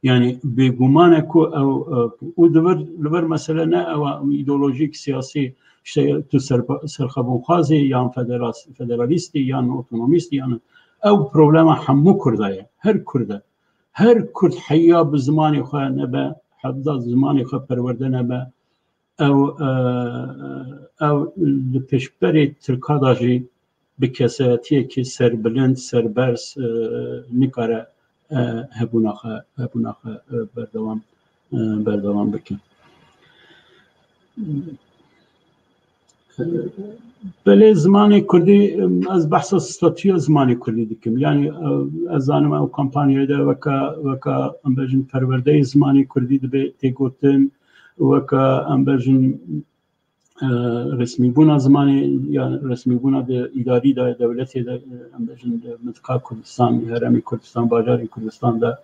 Yani bêguman e ku ew, e, û di vir, li vir mesele ne ew e, îdeolojîk, siyasî, işte tu serpa-, serxwebûnxwazî yan federas-, federalîstî yan otonomîstî yan ew problema hemû Kurda ye. Her Kurd e. Her Kurd heya bi zimanê xwe nebe, heda zimanê xwe perwerde nebe, ew, e, ew li pêşberê Tirka da jî bi kesayetiyekî serbilind, serberz, e, nikare, e, hebûna xwe, hebûna xwe, e, berdewam, e, berdewam bike. E, belê zimanê kurdî, em, ez behsa statûya zimanê kurdî dikim. Yani, e, ez zanim ew kampanyayê de weka, weka em bejin perwerdeyê zimanê kurdî dibe têgotin, weka em bejin e, resmîbûna zimanê, ya resmîbûna di îdarî de, dewletê de, e, em bêjin di mintiqa Kurdistan, herêmê Kurdistan, bajarê Kurdistan de,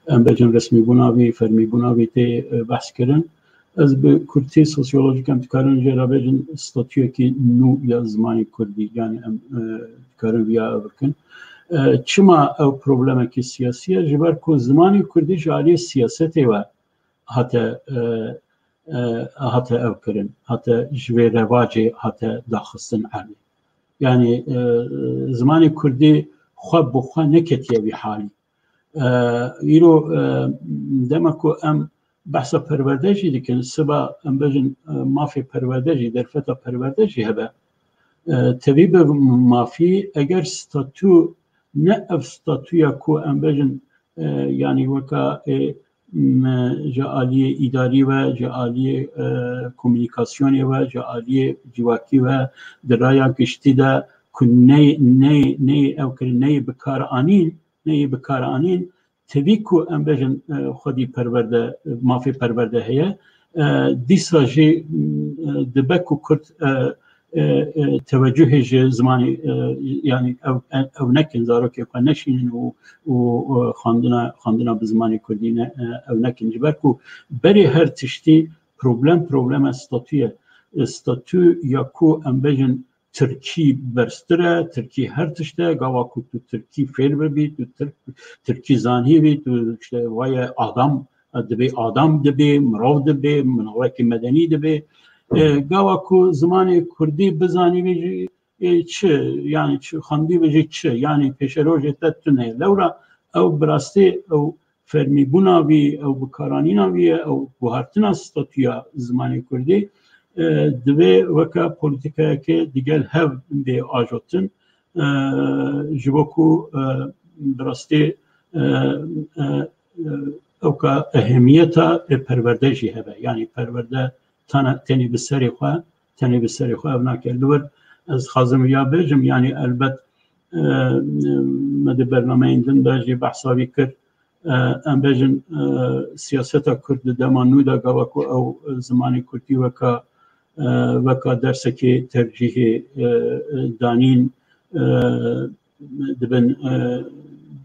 em bêjin resmîbûna vî, fermîbûna vî tê, e, behs kirin. Ez bi kurdî sosyolojîk em dikarin jê re bêjin statuyekî nû ya zimanê kurdî, yani em, e, dikarin viya ev bikin. E, çima ew problemekî siyasî ye? Ji ber ku zimanê kurdî ji aliyê siyasetê ve hate, e, e, hate ev kirin, hate ji vê revacê hate daxistin erdê. Yani, e, zimanê kurdî xwe bi xwe neketiye vî halî. E, îro, e, dema ku em behsa perwerde jî dikin, siba em bêjin, e, mafê perwerde jî, derfeta perwerde jî hebe. E, tevî bi mafî, eger statû ne ev statûya ku em bêjin, e, yani weka, e, m, ji aliyê îdarî ve, ji aliyê, e, komunîkasyonê ve, ji aliyê civakî ve, di raya giştî de ku ney, ney, ney ew kirin, ney bi kar anîn, neyê bi kar anîn, tevî ku em bêjin, e, xwedî perwerde, e, mafê perwerde heye, e, dîsa jî, m, e, dibe ku Kurd, e, e, e, tewecuhê ji zimanê, e, yani ew, e, ew nekin, zarokê xwe neşînin û, û, e, xwendina, xwendina bi zimanê kurdî ne, e, ew nekin. Ji ber ku berê her tiştî problem, problema statû ye. E, statû ya ku em bêjin tirkî berstir e, tirkî her tişt e, gava ku tu tirkî fêr bibî, tu tirk, tirkî zanîbî, tu işte vaye adam, e, dibê adam dibê, mirov dibê, mirovekî medenî dibê. E, gava ku zimanê kurdî bizanîbî jî, e, çi, yani çi, xwendîbî jî çi, yani pêşerojê te tune ye. Lewra ew bi rastî ew fermîbûna vî, ew bikaranîna vî ye, ew guhartina statûya zimanê kurdî, e, divê weke polîtîkayeke digel hev bê ajotin. E, ji bo ku, e, bi rastî, e, e, e, ewka ehemiyeta, e, perwerde jî hebe. Yanî perwerde tana-, tenê bi serê xwe, tenê bi serê xwe ev nake. Li wir ez dixwazim ya bêjim, yanî elbet, e, me di bernameyên din de jî behsa vî kir. E, em bêjin, e, siyaseta Kurd di dema nû de gava ku ew zimanê Kurdî weka, e, weka dersekê tercîhê, e, e, danîn, e, dibin, e,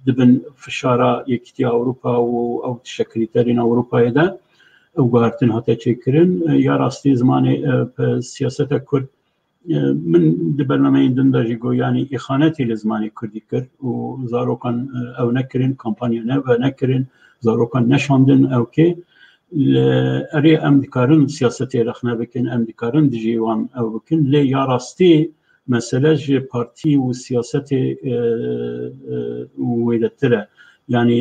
dibin fişara Yekîtiya Ewropa û ew tişte krîterên Ewropayê de ew guhartin hate çêkirin. E, ya rastî zimanê, e, pe-, siyaseta Kurd, e, min di bernameyên din de jî got, yanî îxanetê li zimanê Kurdî kir û zarokan, e, ew nekirin, kampanya ne, ve nekirin, zarokan neşandin ewkê. Li, erê em dikarin siyasetê rexne bikin, em dikarin dijî wan ew bikin. Lê ya rastî mesele ji partî û siyasetê, e, e, wêdetir e. Yanî,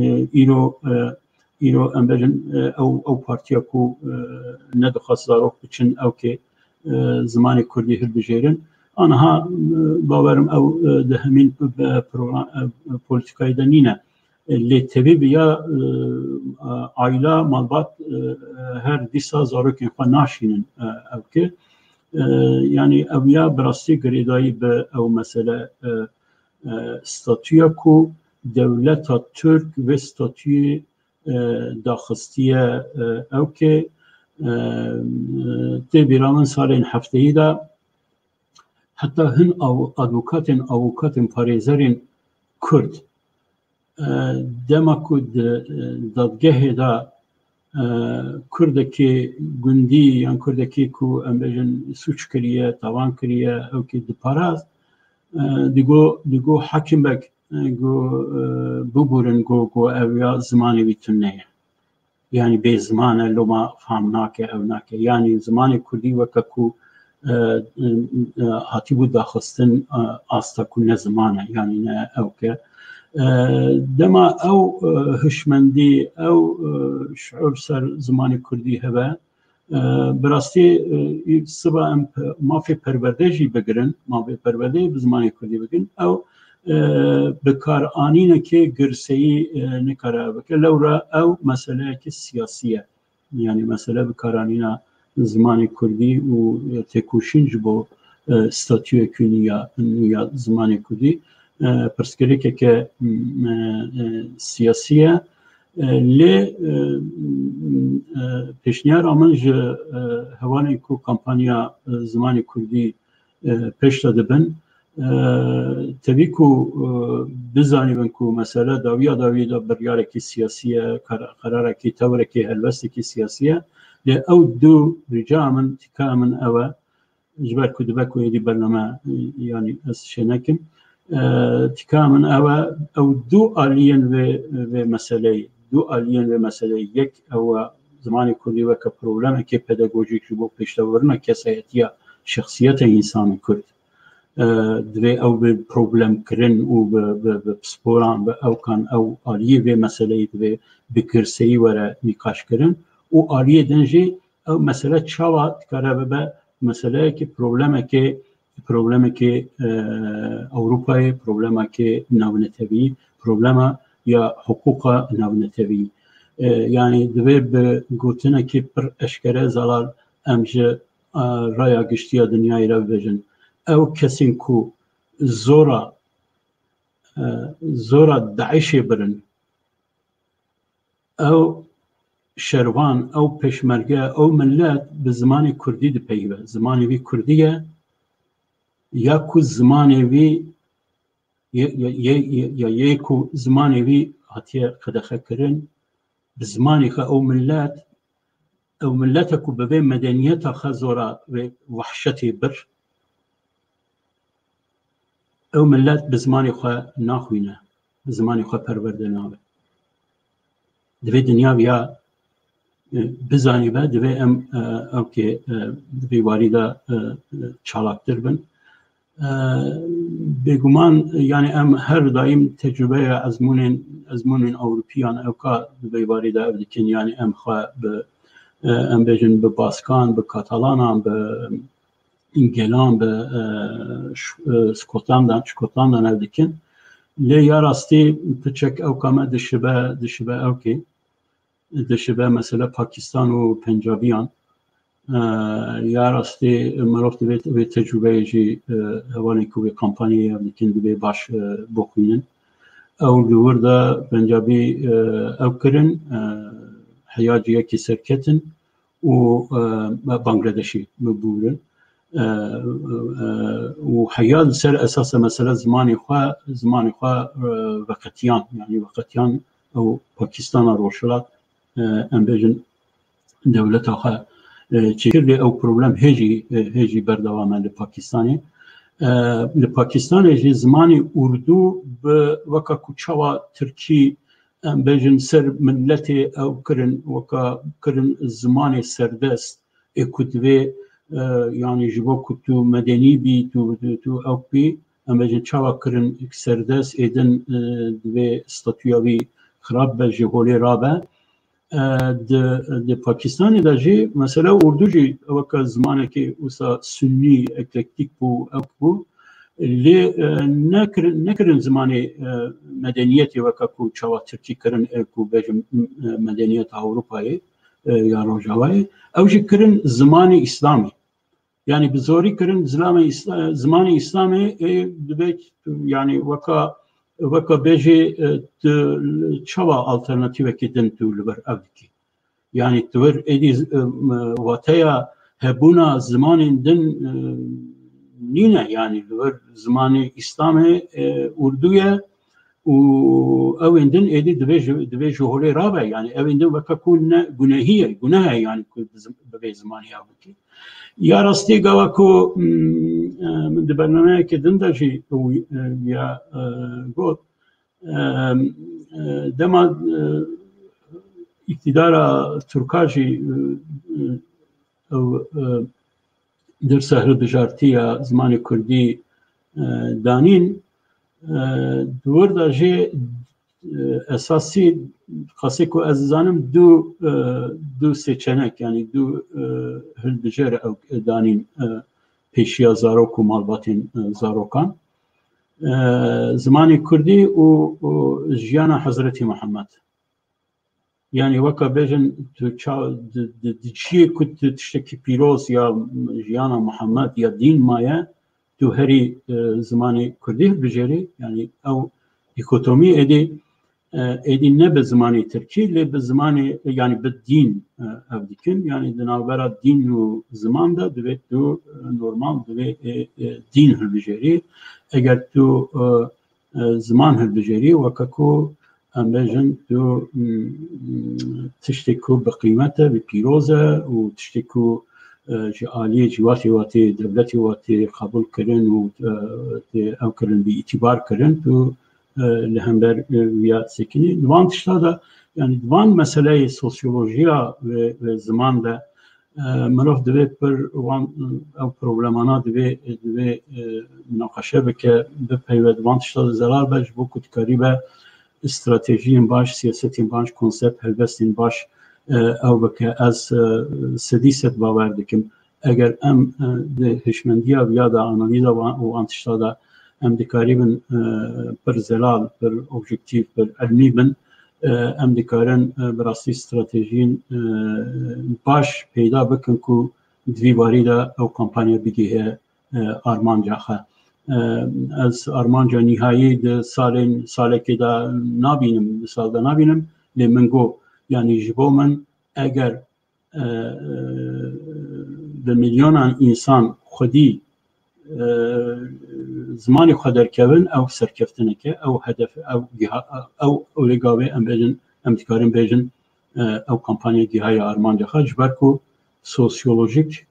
e, îro, e, îro em bêjin, e, ew, ew partiya ku, e, nedixwest zarok biçin ewkê, e, zimanê kurdî hilbijêrin. Aniha, e, bawerim ew, e, di hemîn be program, e, polîtîkayê de nîne. E, lê tevî bi ya, e, e, aîla, malbat, e, e, her dîsa zarokên xwe naşînin, e, ewkê. E, yanî ew ya bi rastî girêdayî bi ew mesele, e, e, statûya ku dewleta Tirk vê statûyê, e, daxistiye, e, ewkê, e, tê bîra min salên hefteyî de heta hin av-, advokatên, avokatên, parêzerên Kurd. E, dema ku di, e, dadgehê de, e, Kurdekî gundî yan Kurdekî ku em bêjin sûc kiriye, tavan kiriye, ew kî diparast, e, digo, digo hakim bek, e, go, e, bibûrin, go, go ew ya zimanê wî tune ye. Yanî bê ziman e, loma fam nake, ew nake. Yanî zimanê kurdî weke ku, e, e, hatîbû daxistin, e, asta ku ne ziman e, yanî ne ew ke. E, dema ew, e, hişmendî, ew, e, şiûr ser zimanê kurdî hebe, e, bi rastî, e, siba em pe-, mafê perwerde jî bigirin, mafê perwerdeyê bi zimanê kurdî bigirin, ew, e, bikaranînekê girseyî, e, nikare bike. Lewra ew meseleyekî siyasî ye. Yanî mesele bikaranîna zimanê kurdî û, e, têkoşîn ji bo, e, statuyekî nû ya, nû ya zimanê kurdî, e, pirsgirêkeke, m, e, e, siyasî ye. E, lê, e, m, e, pêşniyara min ji, e, hevalên ku kampanya, e, zimanê kurdî, e, pêş de dibin. E, tevî ku, e, bizanîbin ku mesele dawiya dawî de biryarekî siyasî ye, kar-, qerarekî, tewirekî, helwestekî siyasî ye. Lê ew du rica min, tîka min ew e, ji ber ku dibe ku êdî bername, e, yanî ez çênekim. E, tîka min ew e, ew du aliyên vê, vê meseleyê, du aliyên vê meseleyê, yek ew e, zimanê kurdî weke problemekê pedagojîk ji bo pêşdewbirina kesayetiya, şexsiyeta însanê kurd. E, divê ew bi problemkirin û bi, bi, bi pisporan, bi ewkan, ew aliyê vê meseleyê divê bi girseyî were nîqaşkirin û aliyê din jî ew mesele çawa dikare bibe meseleyekî, problemekê, problemekê, e, Ewropayê, problemekê navnetewî, problema ya hiqûqa navnetewî. E, yanî divê bi gotinekî pir eşkere, Zelal, em ji, e, raya giştî ya dinyayê re bibêjin. Ew kesên ku zora, e, zora DAIŞê birin, ew şervan, ew pêşmerge, ew millet bi zimanê kurdî dipeyive. Zimanê wî kurdî ye, ya ku zimanê wî, ye, ye, ye, ye, ya yê ku zimanê wî hatiye qedexekirin, bi zimanê xwe ew millet, ew millete ku bi vê medeniyeta xwe zora vê wehşetê bir, ew millet bi zimanê xwe naxwîne, bi zimanê xwe perwerde nabe. Divê dinya viya, e, bizanîbe, divê em, e, ew kê, e, di vê warî de, e, e, çalaktir bin. E, bêguman, yanî em her daîm tecrûbeya ezmûnên, ezmûnên Ewropiyan ewka di vê warî de ev dikin, yanî em xwe bi, e, em bêjin bi Baskan, bi Katalanan, bi Gelan, bi, e, ş-, e, Skotlandan, Şkotlandan ev dikin. Lê ya rastî piçek ewka me dişibe, dişibe ewkê. Dişibe mesela Pakistan û Pencabiyan. E, ya rastî mirov divê vê tecrûbeyê jî, e, hevalên ku vê kampanyayê ev dikin divê baş, e, bixwînin. Ew li wir de Pencabî, e, ew kirin, e, heya ciyekî serketin û, e, Bangladeşî bibûrin. E, e, û heya li ser esasa mesela zimanê xwe, zimanê xwe, e, veqetiyan, yanî veqetiyan ew Pakistana Rojhilat, e, em bêjin dewleta xwe, e, çêkir, lê ew problem hê jî, e, hê jî berdewam e li Pakistanê. E, li Pakistanê jî zimanê Urdû bi weka ku çawa Tirkî, em bêjin, ser miletê ew kirin, weka kirin zimanê serdest, ê ku divê, e, yanî ji bo ku tu medenî bî, tu, tu, tu ew bî, em bêjin çawa kirin serdest, ê din, e, divê statûya wî xirab be, ji holê rabe. E, di, di Pakistanê de jî mesela Urdû jî weke zimanekî wisa sunnî, eklektîk bû, ew bû. Lê, e, nekirin, nekirin zimanê, e, medeniyetê weke ku çawa Tirkî kirin, e, ku bêjim, e, medeniyeta Ewropayê, e, ya Rojavayê. Ew jî kirin zimanê Îslamê. Yanî bi zorî kirin zilamê Îsla-, zimanê Îslamê, e, dibe, yanî weka, weka bêjê, e, tu çawa alternatîvekî din tu li ber ev dikî? Yanî tu wir êdî, e, wateya hebûna zimanên din, e, nîne, yanî li wir zimanê Îslamê, e, Urdû ye, û ew ên din êdî divê ji, divê ji holê rabe, yani ew ên din weke ku ne gunehî ye, guneh e yani ku bi zim-, bibê zimanî ew bikî. Ya rastî gava ku, mm, e, min di bernameyeke din de jî ew, e, ya, e, got, e, e, dema, e, îktidara Tirka jî, e, e, ew, e, dersa hilbijartiya zimanê kurdî, e, danîn, e, di wir de jî, e, esasî qasê ku ez dizanim du, e, du seçenek, yani du, e, hilbijêr ew danîn, e, pêşiya zarok û malbatên, e, zarokan. E, zimanê kurdî û, û jiyana Hezretî Mihemed. Yani weka bêjin tu ça-, di, di, di çiyê ku tu tiştekî pîroz ya jiyana Mihemed ya dîn maye, tu herî, e, zimanê kurdî hilbijêrî, yani ew dîkotomî êdî, e, êdî ne bi zimanê tirkî, lê bi zimanê, yani bi dîn, e, ev dikin. Yani di navbera dîn û ziman de divê tu, e, normal divê, e, e, dîn hilbijêrî. Eger tu, e, e, ziman hilbijêrî, weke ku em bêjin tu, mm, tiştê ku bi qîmet e, bi pîroz e û tiştê ku, e, ji aliyê civakê ve tê, dewletê ve tê qebûl kirin û, e, tê ew kirin, bi îtîbar kirin, tu, e, li hember, e, viya sekinî. Di van tişta de, yani di van meseleyê sosyolojiya ve, ve ziman de, e, mirov divê pir wan, ew problemana divê, divê, e, minaqeşe bike, bipeyve, di van tişta de zelal be, ji bo ku dikarîbe stratejiyên baş, siyasetên baş, konsept, helbestên baş, e, ew bike. Ez, e, sedî sed bawer dikim. Eger em, e, di hişmendiya viya de, analîza wan û wan tişta de em dikarîbin, e, pir zelal, pir objektîf, pir ilmî bin, e, em dikarin, e, bi rastî stratejiyên, e, baş peyda bikin ku di vî warî de ew kampanya bigihê, e, armanca xwe. E, ez armanca nîhayî di salên, salekê de nabînim, di sal de nabînim, lê min got, yanî ji bo min eger, e, e, bi milyonan însan xwedî, e, zimanê xwe derkevin, ew serkeftinek e, ew hedef, ew giha-, ew, ew lê gavê em bêjin, em dikarin bêjin, e, ew kampanya gihaye armanca xwe, ji ber ku sosyolojik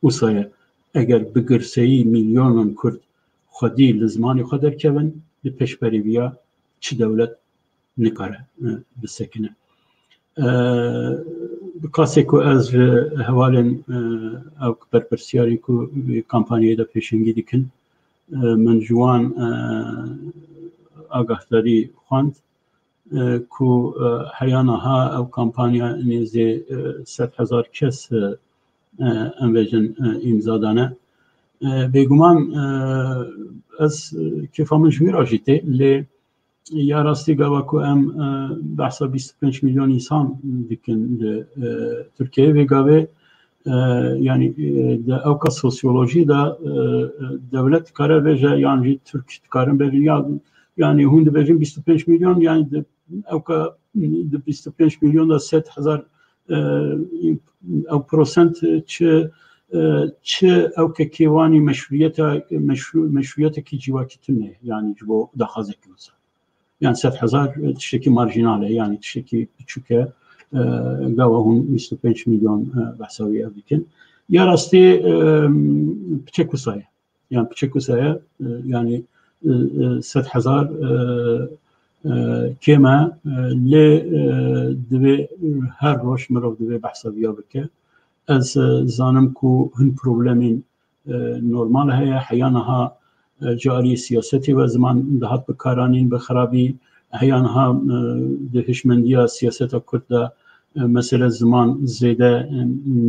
wisa ye. Eger bi girseyî milyonan Kurd xwedî li zimanê xwe derkevin, li pêşberî viya çi dewlet nikare, e, bisekine. E, bi qasê ku ez ji hevalên, e, ew berpirsiyarên ku vê kampanyayê de pêşengî dikin, e, min ji wan, e, agahdarî xwend, e, ku, e, heya niha ew kampanya nêzê, e, sed hezar kes, e, e, em bêjin, e, îmza dane. E, bêguman, e, ez, e, kêfa min ji wî re jî tê, lê ya rastî gava ku em, e, behsa bîst û pênc milyon însan dikin li, e, Tirkiyeyê, vê gavê, e, yanî, e, di ewka sosyolojî de, e, e, dewlet dikare bêje, yan jî Tirk dikarin bêjin, ya, yanî hûn dibêjin bîst û pênc milyon, yanî di ewka, di bîst û pênc milyon de sed hezar, e, ew prosent çi, e, çi ewkekê wanî meşrûyeta, meşrû-, meşrûyetekî civakî tune, yanî ji bo daxwazekî wisa. Yani sed hezar, e, tiştekî marjînal e, yani tiştekî biçûk e, e, gava hûn bîst û pênc milyon, e, behsa wî ev dikin. Ya rastî, e, piçek wisa ye. Yani piçek wisa ye, e, yani, e, e, sed hezar, e, e, kêm e, e, lê, e, divê her roj mirov divê behsa viya bike. Ez, e, zanim ku hin problemên, e, normal heye. Heya niha, e, ji aliyê siyasetê ve ziman dihat bikaranîn bi xirabî. Heya niha, e, di hişmendiya siyaseta Kurd de, e, mesele ziman zêde, e,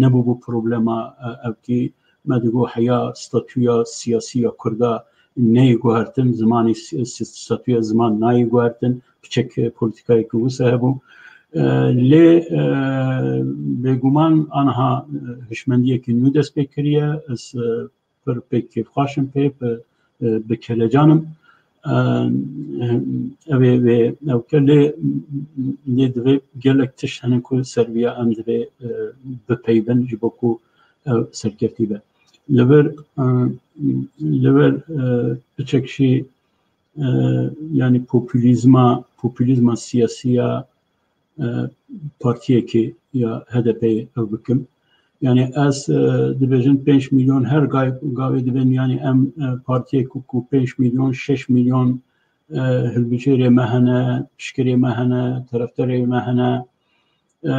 nebûbû problema, e, ewkî. Me digot heya statûya siyasî ya Kurda neyê guhertin, zimanê si-, si-, statûya ziman nayê guhertin. Piçek, e, polîtîkayeke wisa hebû. E, lê, e, bêguman aniha, e, hişmendiyekî nû dest pê kiriye. Ez, e, pir pê kêfxweş im pê, bi, e, bi kelecan im. E, ev ê vê ewke lê, lê divê gelek tişt hene ku ser viya em divê, e, bipeyvin ji bo ku ew serkeftî be. Li vir, e, li vir, e, piçek jî e, yani populîzma, populîzma siyasî ya, e, partiyekê ya H D P'yê ew bikim. Yani ez, e, dibêjin pênc milyon her gay-, gavê dibên, yani em, e, partiyek ku, ku pênc milyon, şeş milyon, e, hilbijêrê me hene, pişkerê me hene, terefdarê me hene. E,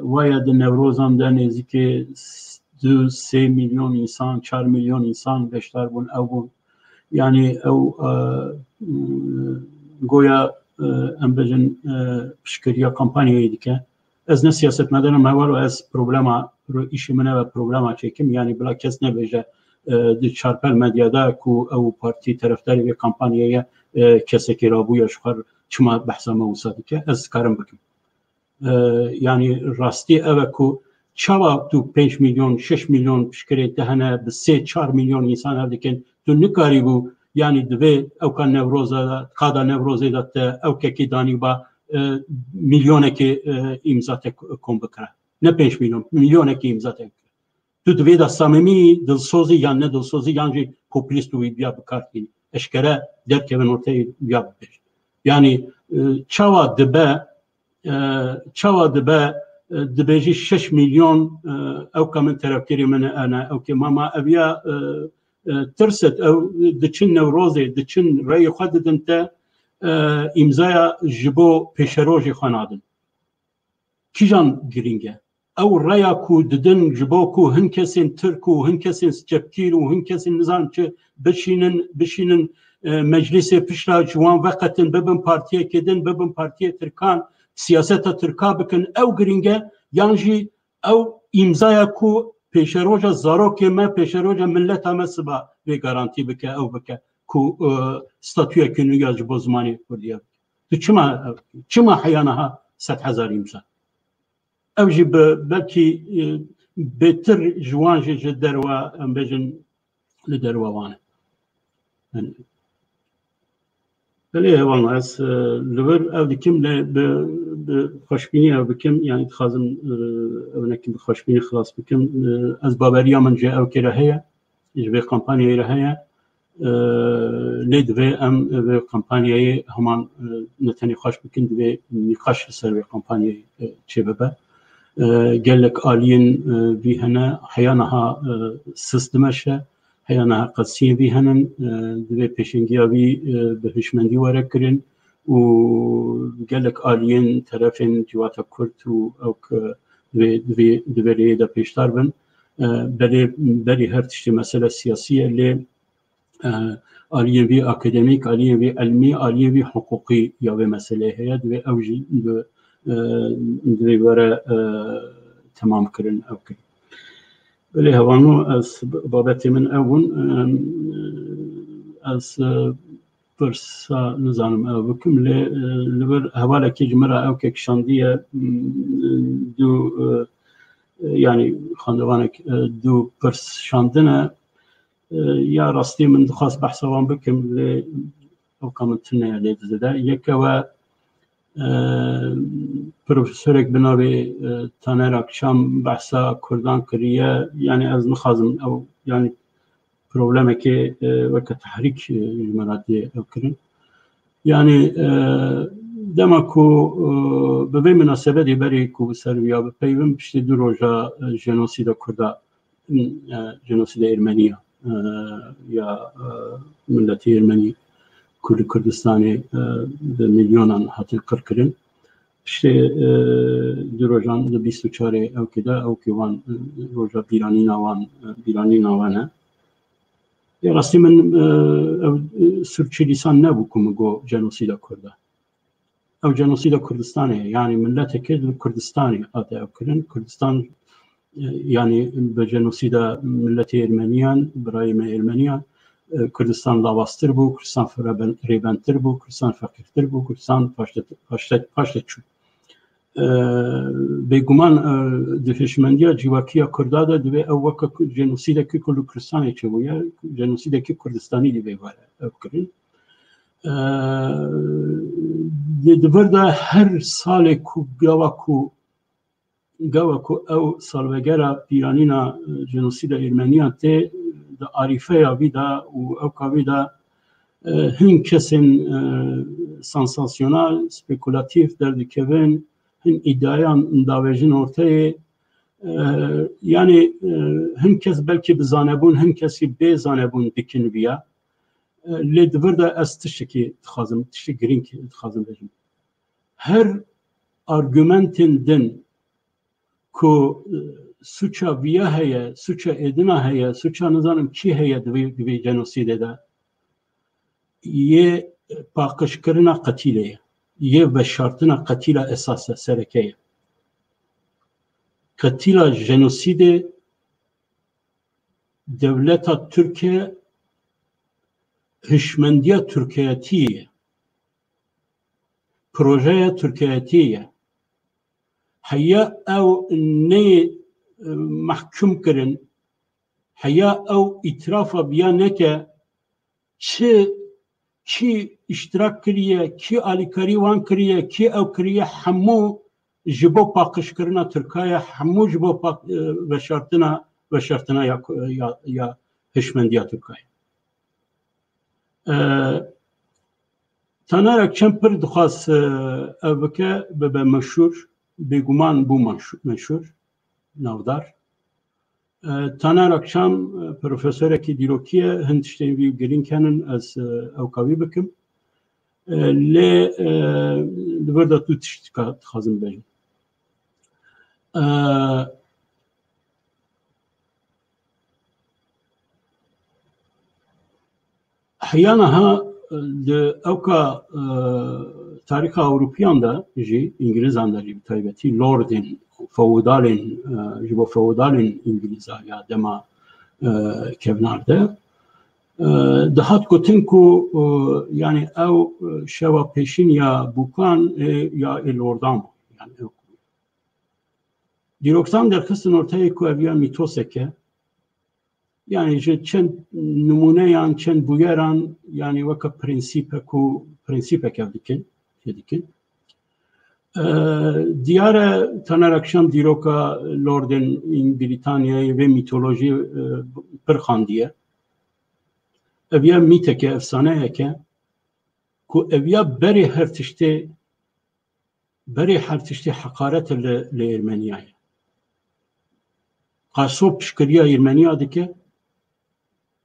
waya di Newrozan de nêzîkê s-, du, sê milyon însan, çar milyon însan beşdar bûn, ew bûn. Yani ew, e, goya, e, em bêjin, e, piştgiriya kampanyayê dike. Ez ne siyasetmedarim, heval û ez problema, ro-, îşê min ev e, problema çêkim. Yani bila kes nebêje, e, di çarpel medyada ku ew partî terefdarê vê kampanyayê ye, e, kesekê rabûye ji xwe, çima behsa me wisa dike? Ez dikarim bikim. E, yani rastî ev e ku çawa tu pênc milyon, şeş milyon piştgirê te hene, bi sê çar milyon însan hev dikin, tu nikarîbû, yani divê ewka Newroza de, qada Newrozê de te ewkekî danîba, e, milyonekê, e, îmza te kom bikire. Ne pênc milyon, milyonekê îmza te bikire. Tu di vê de samimî, dilsozî yan ne dilsozî yan jî populîst û wî biya bi kar tînî. Eşkere derkevin orteyê biya bibêj. Yani, e, çawa dibe, e, çawa dibe, e, dibêjî şeş milyon, e, ewka min terefkirî min ene, ewkê mama ev ya, e, e, tirset, ew diçin Newrozê, diçin reyê xwe didin te, e, îmzaya ji bo pêşerojê xwe nadin. Kîjan girîng e? Ew reya ku didin ji bo ku hin kesên Tirk û hin kesên çepgîr û hin kesên nizanim çi bişînin, bişînin, e, meclîsê pişta ji wan veqetin, bibin partiyekê din, bibin partiyê Tirkan, siyaseta Tirka bikin, ew girîng e, yan jî ew îmzaya ku pêşeroja zarokê me, pêşeroja mileta me siba vê garantî bike, ew bike ku, e, statuyekî nû ya ji bo zimanê Kurdî ev bike. Tu çima, çima heya niha sed hezar îmza? Ew jî bi belkî, e, bêtir ji wan jî ji derwa, em bêjin, li derwa wan e. Yani, belê hevalno, ez, e, li vir ev dikim lê bi, bi xweşbînî ev bikim, yani dixwazim, e, ev nekim bi xweşbînî xilas bikim. E, ez baweriya min ji ew kê re heye, ji vê kampanyayê re heye. E, lê divê em vê kampanyayê heman, e, ne tenê xweş bikin, divê nîqaş li ser vê kampanyayê, e, çêbibe. E, gelek aliyên, e, vî hene, heya niha, e, sist dimeşe, heya niha qetsiyên vî henin, e, divê pêşengiya vî, e, bi hişmendî were kirin û gelek aliyên terefên civata Kurd û ew ke divê, divê, divê rêyê de pêşdar bin. E, belê berî her tiştê mesele siyasî ye, lê, e, aliyên vî akademîk, aliyên vî ilmî, aliyên vî hiqûqî ya vê meseleyê heye, divê ew jî bi, e, divê were, e, temam kirin, ew kirin. Belê hevalno, ez babetê min ew bûn, e, ez, e, pirsa nizanim ew bikim, lê, e, li vir hevalekî ji min re ew kek şandiye, m, du, e, e, yani xwendevanek, e, du pirs şandine. E, ya rastî min dixwast behsa wan bikim, lê ewka min tune ye lê dizide. Yeke we, e, profesorek bi navê, e, Taner Akçam behsa Kurdan kiriye. Yani ez nixwazim ew, yani problemekê, e, weke tehrîk, e, ji me re tê ew kirin. Yani, e, dema ku, e, bi vê minasebetê berê ku bi ser wî ya bipeyivim, piştî du roja, e, jenosîda Kurda, e, jenosîda Ermeniya, e, ya, e, miletê Ermenî, ku li Kurdistanê, e, bi milyonan hatin qirkirin. Piştê, e, du rojan, di bîst û çarê ewkê de, ewkê wan, e, roja bîranîna wan, e, bîranîna wan e. Ya rastî min, e, ev, e, sirçî lîsan nebû ku min got jenosîda Kurd e. Ew jenosîda Kurdistanê ye, yani mileteke li Kurdistanê hate ew kirin. Kurdistan, e, yani bi jenosîda miletê Ermeniyan, birayê me Ermeniyan, e, Kurdistan lawaztir bû, Kurdistan fireben-, rêbentir bû, Kurdistan feqîrtir bû, Kurdistan paşte-, paşte-, paşte çû. E, bêguman, e, di hişmendiya civakî ya Kurda de divê ew weke ku-, jenosîdekî ku li Kurdistanê çêbûye, jenosîdekî Kurdistanî divê were ev kirin. E, di, di vir de her salê ku gava ku, gava ku ew salvegera pîranîna, e, jenosîda Ermeniyan tê, di arîfeya vî de û ewka vî de, E, hin kesên, e, sansasyonal, spekulatif derdikevin, hin îdiayan davêjin orteyê. E, yani, e, hin kes belkî bi zanebûn, hin kesî bê zanebûn dikin viya. E, lê di vir de ez tiştekî dixwazim, tiştê girîng dixwazim bêjim. Her argumentên din ku, e, suça viya heye, suça êdina heye, suça nizanim kî heye di vê, di vê jenosîdê de, yê paqijkirina qetîlê ye, yê veşartina qetîla esas e, sereke ye. Qetîla jenosîdê dewleta Tirke hişmendiya Tirkiyetî ye. Projeya Tirkiyetî ye. Heya ew neyê, e, mehkum kirin, heya ew îtirafa viya neke, çi, kî îştirak kiriye, kî alîkarî wan kiriye, kî ew kiriye, hemû ji bo paqijkirina Tirka ye, hemû ji bo paq-, e, veşartina, veşartina ya, ya, ya hişmendiya Tirka ye. E, Taner Akçam pir dixwast, e, ev bike, bibe meşhûr, bêguman bû meşhû-, meşhûr, navdar. E, Taner Akçam, e, profesorekî dîrokî ye, hin tiştên wî girîng henin, ez, e, ewka wî bikim. E, lê, e, li vir de tu tişt dika-, dixwazim bêjim. E, Heya niha, e, di ewka, e, tarîxa Ewropiyan de jî, Îngilîzan de jî bi taybetî, lordên, feodalên, e, ji bo feodalên Îngilîza ya dema, e, kevnar de, e, dihat gotin ku, e, yani ew, e, şeva pêşîn ya bûkan, e, ya ê lordan bû. Yani ew Dîroksan derxistin orteyê ku ev ya mîtosek e. Yani ji çend nimûneyan, çend bûyeran, yani weke prensîpek û prensîpek ev dikin, jê dikin. E, diyar e, Taner Akşam dîroka lordên Brîtanyayê vê mîtolojiyê, e, pir xandiye. Ev ya mîtek e, efsaneyek e ku ev ya berê her tiştê Berê her tiştê heqaret li, li Ermeniya ye. Qaso piştgiriya Ermeniya dike,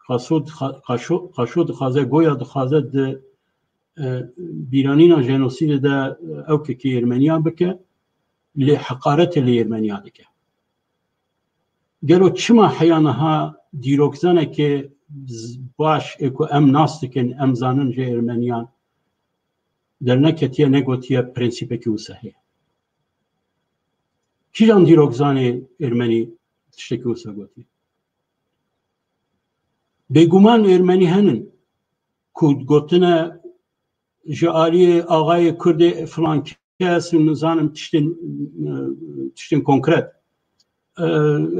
Qaso dixa-, Qaşo, Qaşo dixwaze, goya dixwaze di, e, bîranîna jenosîdê de, e, ewkekî Ermeniya bike, lê heqaretê li Ermeniya dike. Gelo çima heya niha dîrokzanekê z-, baş ê ku em nas dikin, em zanin ji Ermeniyan, derneketiye, negotiye, prensîpekî wisa heye? Kîjan dîrokzanê Ermenî tiştekî wisa gotiye? Bêguman Ermenî henin ku gotine ji aliyê axayê Kurdê filan kes û nizanim tiştên, e, tiştên konkret. E,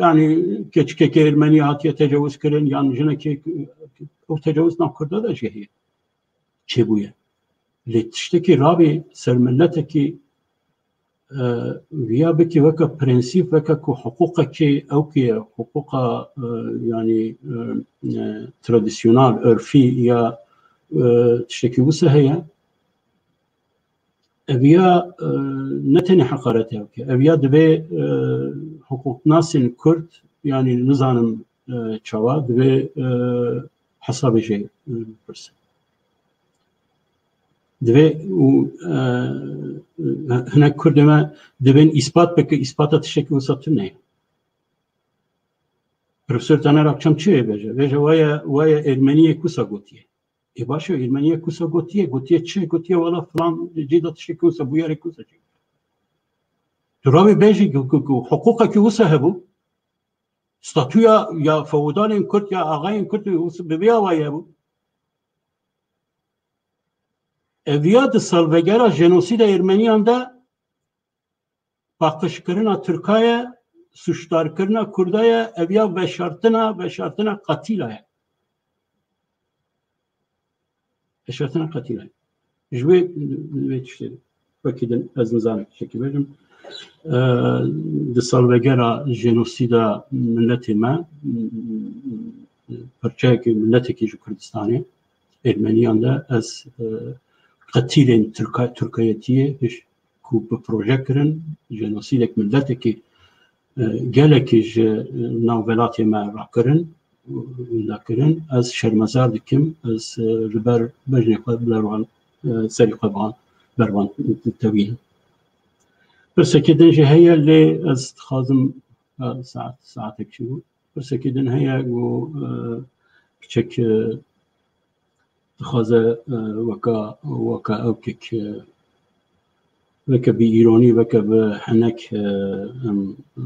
yani keçikekê Ermenî hatiye tecawuz kirin, yan jinekê, ew tecawuz nav Kurda de jî heye. Çêbûye. Lê tiştekî rabê ser miletekî, e, viya bikî weke prensîp, weke ku hiqûqekî ewkê ye, hiqûqa, e, yanî, e, e, tradisyonal, örfî ya, e, tiştekî wisa heye. Ev ya, e, ne tenê heqaretê ewkê. Ev ya divê, e, hiqûqnasên Kurd, yanî nizanim, e, çawa, divê, e, hesabê jê, e, bipirsin. Divê û, e, hinek Kurdê me divên îspat bike, îspata tiştekî wisa tune ye. Profesor Taner Akçam çi bêje? Bêje, waye, waye Ermeniyê kusa gotiye. Ê baş e, Ermeniyê kusa gotiye, gotiye çi? Gotiye wala filan cî de tiştekî wisa, bûyerê kusa çi? Tu rabê bêjî ku, ku, ku hiqûqekî wisa hebû, statûya ya feodalên Kurd ya axayên Kurd wisa bi vê awayî hebû. Ev ya di salvegera jenosîda Ermeniyan de paqijkirina Tirka ye, sûcdarkirina Kurda ye, ev ya veşartina, veşartina qetîla ye. Veşartina qetîla ye. Ji wê, wê tiştê wekî din ez nizanim tiştekî bêjim. Eee, di salvegera jenosîda miletê me, parçeyekî, miletekî ji Kurdistanê, Ermeniyan de ez, e, qetîlên Tirka-, Tirkayetiyê hişk ku bi proje kirin, jenosîdek miletekî, e, gelekî ji, e, nav welatê me rakirin, wenda kirin. Ez şermezar dikim, ez, e, li ber bejnê xwe ber wan, e, serî xwe van, ber wan tevînim. Pirsekê din jî heye, lê ez dixwazim, e, saet, saetek jî bû. Pirsekê din heye, ku, e, piçek, e, dixwaze, e, weka, weka ewkek, e, weke bi îronî, weke bi henek, e, em, e,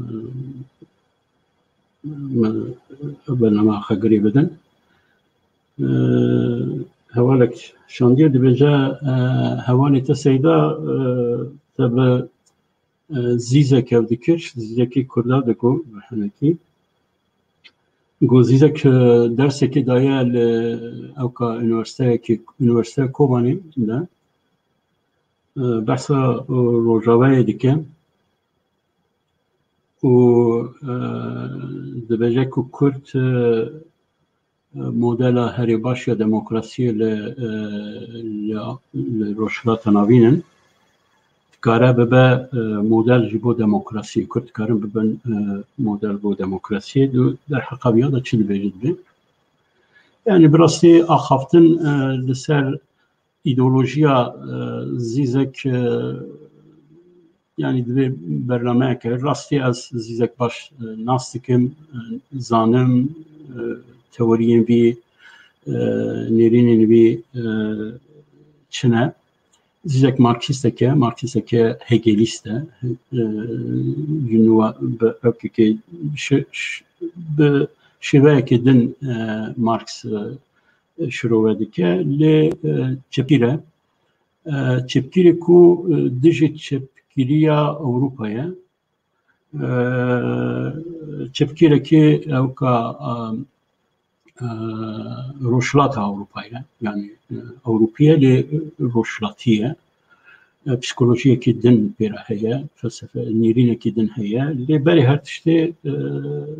me, bernama xwe girê bidin. E, hevalek şandiye dibêje, e, hevalê te Seyda, e, te bi, e, Zîzek ev dikir, Zîzekî Kurda digo, bi henekî. Go Zîzek, e, dersekê daye li ewka unîversîteyekî, Unîversîteya Kobanê de, e, behsa, e, Rojavayê dike û, e, dibêje ku Kurd, e, modela herî baş ya demokrasiyê li, e, li, li Rojhilata Navîn in. Dikare bibe, e, model ji bo demokrasiyê. Kurd dikarin bibin, e, model bo demokrasiyê. Du derheqa viya de çi dibêje dibe? Yani bi rastî axaftin, e, li ser îdeolojiya, e, Zîzek, e, yani divê bernameyek heye. Rastî ez Zîzek baş, e, nas dikim, e, zanim, e, teoriyên vî, e, nêrînên vî, e, çi ne. Zîzek marksîstek e, marksîstek e, hegelîst e. E, yûnwa bi ewkekê şi-, ş-, bi şêweyekê din, e, Marx, e, şirove dike. Lê, e, çepkîr e. E, çepkîrê ku, e, dijî çepkîriya Ewropa ye. E, çepkîrekî ewka, e, e, Rojhilata Ewropa ye. Yani, e, Ewropî ye, lê rojhilatî ye. E, psîkolojiyekî din pê re heye, felsefe, nêrînekî din heye. Lê berî her tiştê, e,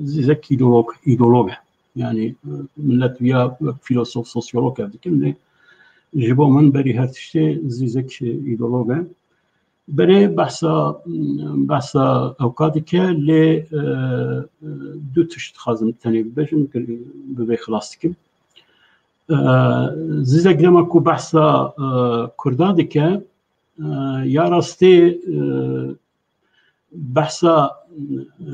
Zîzek îdeolog, îdeolog e. Yani, e, millet viya wek filosof, sosyolog ev dikin, lê ji bo min berî her tiştê Zîzek, e, îdeolog e. Berê behsa, behsa ewka dike, lê, e, e, du tişt dixwazim tenê bibêjim, bi vê xilas dikim. E, Zîzek dema ku behsa, e, Kurda dike, e, ya rastî, e, behsa, e,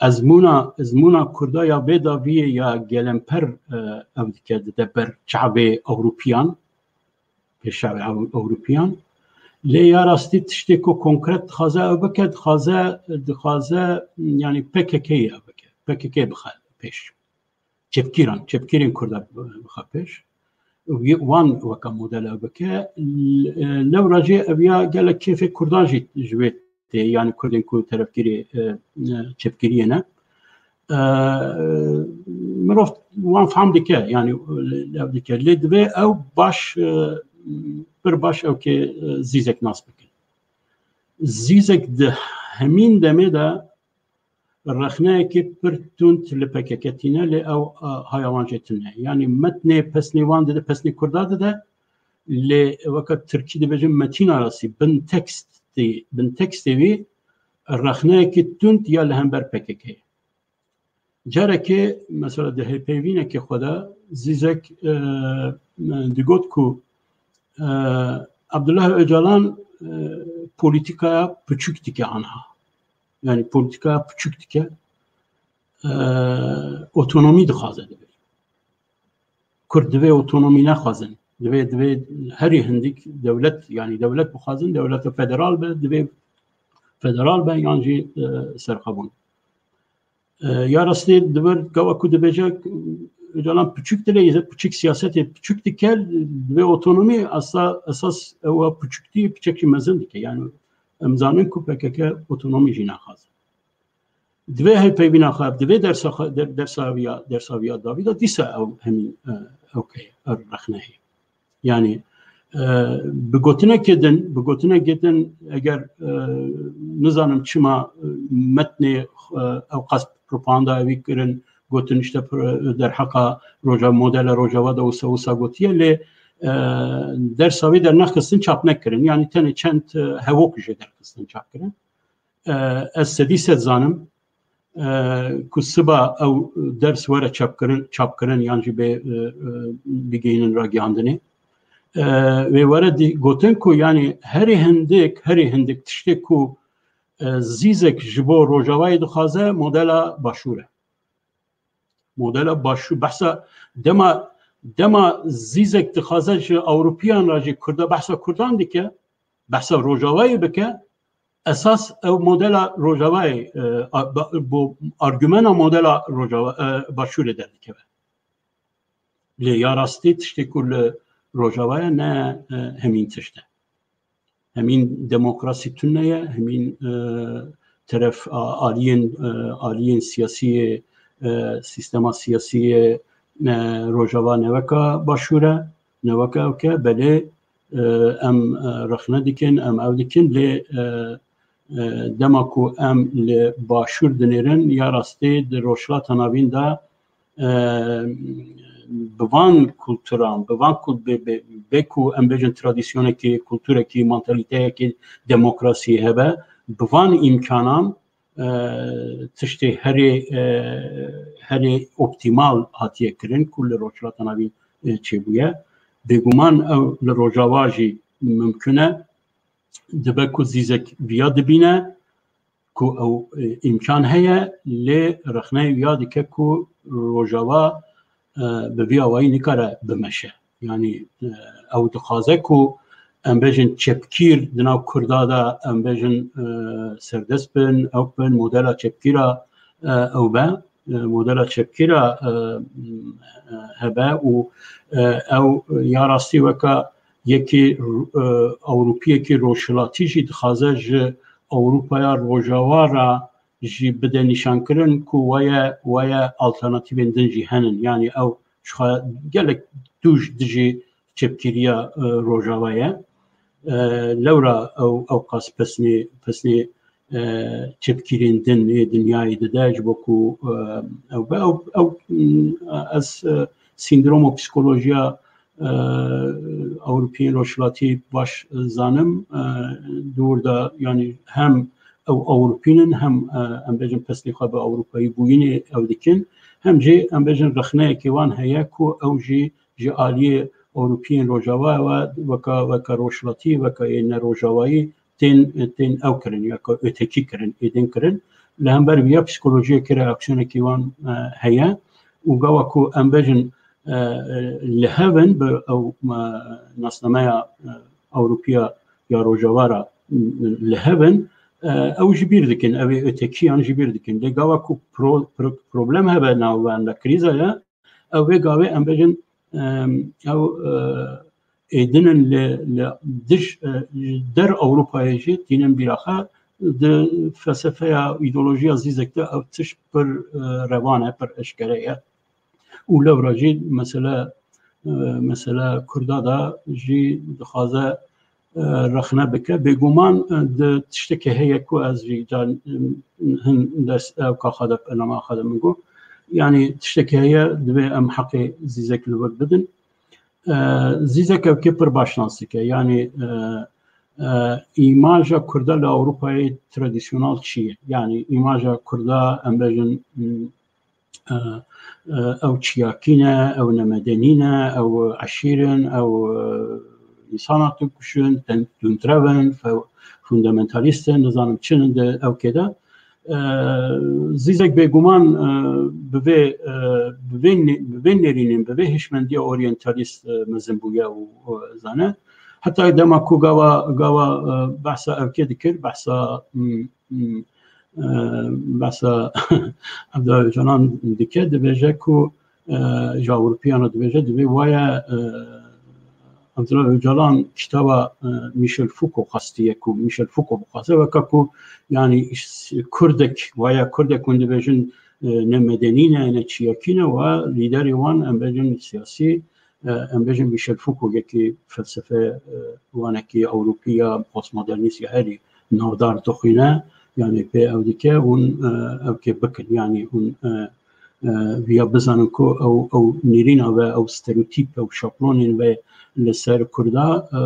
ezmûna, ezmûna Kurda ya vê daviyê ya gelemper, e, ev dike, dide ber çavê Ewropiyan, pêşavê Ew-, Ewropiyan. Lê ya rastî tiştê ku konkret dixwaze ew bike, dixwaze, dixwaze, yani P K K ev bike. P K K bixe pêş. Çepkîran, çepkîrên Kurda bixe pêş. Wan weka model ew bike. L-, e, lewra jî ev ya gelek kêfê Kurdan jî ji wê tê, yani Kurdên ku terefgirê, e, e, çepgiriyê ne. E, mirov wan fehm dike, yani ev dike. Lê divê ew baş, e, pir baş ew kê, e, Zîzek nas bikin. Zîzek di hemîn demê de rexneyekî pir tund li P K K tîne, lê ew, e, haya wan jê tune. Yani metnê pesnê wan dide, pesnê Kurda dide, lê weke Tirkî dibêjin metîna rastî, bin tekstê, bin tekstê wî rexneyekî tund ya li hember P K K ye. Carekê, mesela di hevpeyvînekê xwe de Zîzek, e, digot ku, e, Abdullah Ocalan, e, polîtîkaya piçûk dike anha. Yani polîtîkaya piçûk dike, e, otonomî dixwaze divê. Kurd divê otonomî nexwazin. Divê, divê herî hindik dewlet, yani dewlet bixwazin, dewleta federal be, divê federal be yan jî, e, serxwebûn. E, ya rastî di vir gava ku dibêje, Ocalan piçûk dileyîze, piçûk siyasetê piçûk dike, divê otonomî esa-, esas ew piçûktî piçekî mezin dike. Yani em zanin ku P K K otonomî jî naxwaze. Divê hevpeyvîna xwe, divê dersa xwe, der-, dersa viya, dersa viya davî de dîsa ew hemî, e, ew keye, ew rexne heye. Yani, e, bi gotinekê din, bi gotinekê din eger, e, nizanim çima, e, metnê, e, ew qas propaganda evî kirin, gotin işte pro-, derheqa Rojava, modela Rojava de wisa wisa gotiye, lê, e, dersa wî dernexistin çap nekirin. Yani tenê çend, e, hevok jê derxistin çap kirin. E, ez sedî sed zanim, e, ku siba ew ders were çapkirin, çapkirin yan jî bê, e, e, bigihînin ragihandinê. E, wê were dî gotin ku yani herê hindik, herê hindik tiştê ku, e, Zîzek ji bo Rojavayê dixwaze modela Başûr e. Modela Başûr, behsa dema, dema Zîzek dixwaze ji Ewropiyan re jî Kurda, behsa Kurdan dike, behsa Rojavayê bike, esas ew modela Rojavayê, e, a-, ba-, bo argumena modela Rojava, e, Başûrê derdikeve. Lê ya rastî tiştê ku li Rojavayê ne, e, hemîn tişt e. Hemîn demokrasî tune ye, hemîn, e, teref a-, aliyên, e, aliyên siyasî yê, e, sîstema siyasî yê, e, Rojava ne weka Başûr e, ne weka ew ke, belê, e, em, e, rexne dikin, em ew dikin, lê, e, e, dema ku em li Başûr dinêrin, ya rastî di Rojhilata Navîn de, e, bi van kulturan, bi van kul-, bê, bê, bê ku em bêjin tradisyonekî, kulturekî, mantalîteyekî demokrasî hebe, bi van îmkanan, e, tiştê herê, e, herê optîmal hatiye kirin ku li Rojhilata Navîn, e, çêbûye. Bêguman ew li Rojava jî mimkun e. Dibe ku Zîzek viya dibîne ku ew, e, îmkan heye, lê rexneyê viya dike ku Rojava, e, bi vî awayî nikare bimeşe. Yanî, e, ew dixwaze ku em bêjin çepkîr di nav Kurda de em bêjin, e, serdest bin, ew bin, modela çepkîra, e, ew be. E, modela çepkîra, e, e, hebe û, e, ew ya rastî weka yekî, e, Ewropiyekî rojhilatî jî dixwaze ji Ewropaya Rojava re jî bide nîşankirin ku waye, waye alternatîvên din jî henin. Yanî ew jixwe gelek dûj dijî çepkîriya, e, Rojava ye. E, lewra ew, ew qas pesnê, pesnê, e, çepkîrên din ê dinyayê dide ji bo ku, e, ew be. Ew, ew, m, ez, e, sîndromo psîkolojiya, e, Ewropiyên Rojhilatî baş zanim. E, di wir de, yanî hem ew Ewropîn in, hem, e, em bêjin pesnê xwe bi Ewropayî bûyînê ew dikin, hem jî em bêjin rexneyekê wan heye ku ew jî ji aliyê Ewropiyên Rojava ve weka, weka rojhilatî, weka ê ne rojavayî tên, tên ew kirin, ya ku öteki kirin, êdîn kirin. Li hember vîya psîkolojiyekê reaksiyonekî wan, e, heye û gava ku em bêjin, e, e, li hev in bi ew, e, nasnameya, e, Ewropiya ya Rojava re, e, li hev in, e, ew ji bîr dikin, ew ê ötekiyan ji bîr dikin. Lê gava ku pro-, pro-, problem hebe navbera krîza ye, ew vê gavê em bêjin, em, ew, e, êdin in li, li dij, e, ji der Ewropayê jî tînin bîra xwe. Di felsefeya, îdeolojiya Zîzek de ev tişt pir, e, revan e, pir eşkere ye. Û lewra jî mesele, e, mesele Kurda de jî dixwaze, e, rexne bike. Bêguman, e, di tiştekê heye ku ez jî can, e, hin ders ew ka xwe de, bernama xwe de min got. Yanî tiştekê heye, divê em heqê Zîzek li wir bidin. E, Zîzek ew kê pir baş nas dike. Yanî, e, e, îmaja Kurda li Ewropayê tradisyonal çi ye? Yanî îmaja Kurda, em bêjin, m, e, e, ew çiyakî ne, ew nemedenî ne, ew eşîr in, ew, e, însana dikuşin, ten-, tundrev in, fe-, fundamentalîst in, nizanim çi in di ew kê de. E, Zîzek bêguman, e, bi vê, e, bi vê nê-, bi vê nêrînên, bi vê hişmendiya oryantalîst, e, mezin bûye û, û zane. Heta dema ku gava, gava, e, behsa ev kê dikir, behsa, m, m, e, behsa Abdullah Öcalan dike, dibêje ku, e, ji Ewropiyan re dibêje, dibê waye, e, Abdullah Öcalan kitaba, e, Michel Foucault xwestiye ku Michel Foucault bixwaze, weke ku, yanî, Kurdek, waye Kurdek hûn dibêjin, e, ne medenî ne, ne çiyakî ne, wa lîderê wan, em bêjin siyasî, e, em bêjin Michel Foucault, yekî felsefe, e, wanekî Ewropî ya postmodernîst ya herî navdar dixwîne, yanî pê ew dike hûn, e, ew kê bikin, yanî hûn, e, e, viya bizanin ku ew, ew nêrîna ve, ew stereotîp, ew şablonên ve li ser Kurda, e,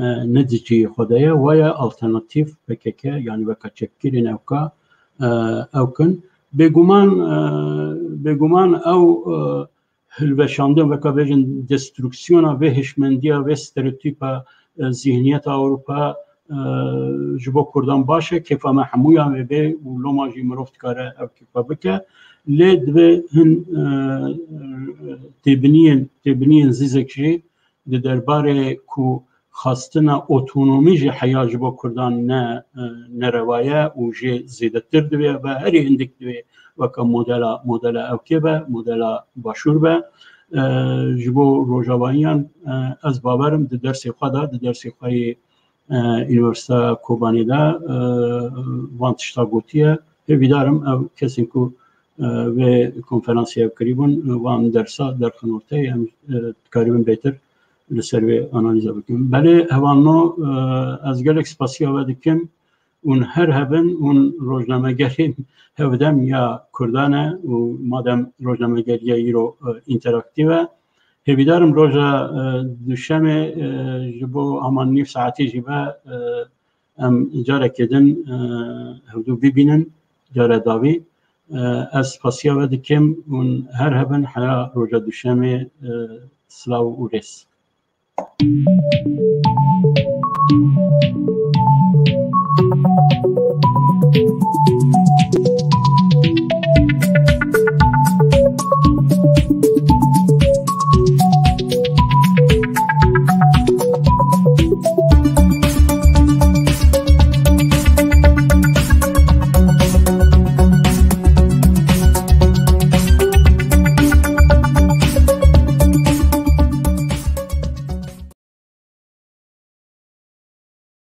e, ne di cihê xwe de ye, wa ye alternatîf P K K, yanî weka çepgirên ewka, e, ew kin. Bêguman, e, bêguman ew, e, hilweşandin, weka bêjin destruksiyona vê hişmendiya, vê stereotîpa, e, zihniyeta Ewropa, e, ji bo Kurdan baş e, kêfa me hemûyan wê bê û loma jî mirov dikare ev kêfa bike. Lê divê hin, e, têbiniyên, têbiniyên zîzek jî di derbarê ku xwestina otonomî jî heya ji bo Kurdan ne, e, nerewa ye û jê zêdetir divê ve herî hindik divê weke modela, modela ewkê be, modela başûr be. E, ji bo Rojavayîyan, e, ez bawer im di dersê xwe de, di dersê xwe yê, e, Unîversîteya Kobanê de, e, van tişta gotiye. Hêvîdar im ev kesên ku, e, vê konferansê ev kirîbûn, e, van dersa derxin ortê, em, e, dikarîbin bêtir li ser vê analîza bikin. Belê hevalno, e, ez gelek spasiya we dikim. Hûn her hebin, hûn rojnamegerên hevdem ya Kurdan e û madem rojnamegeriya îro, e, înteraktîf e, hêvîdar im roja, e, duşemê, e, ji bo heman nîv saetî jî be, e, em carekê din, e, hevdû bibînin, care dawî. E, ez spasiya we dikim, hûn her hebin, heya roja duşemê, e, silav û rêz.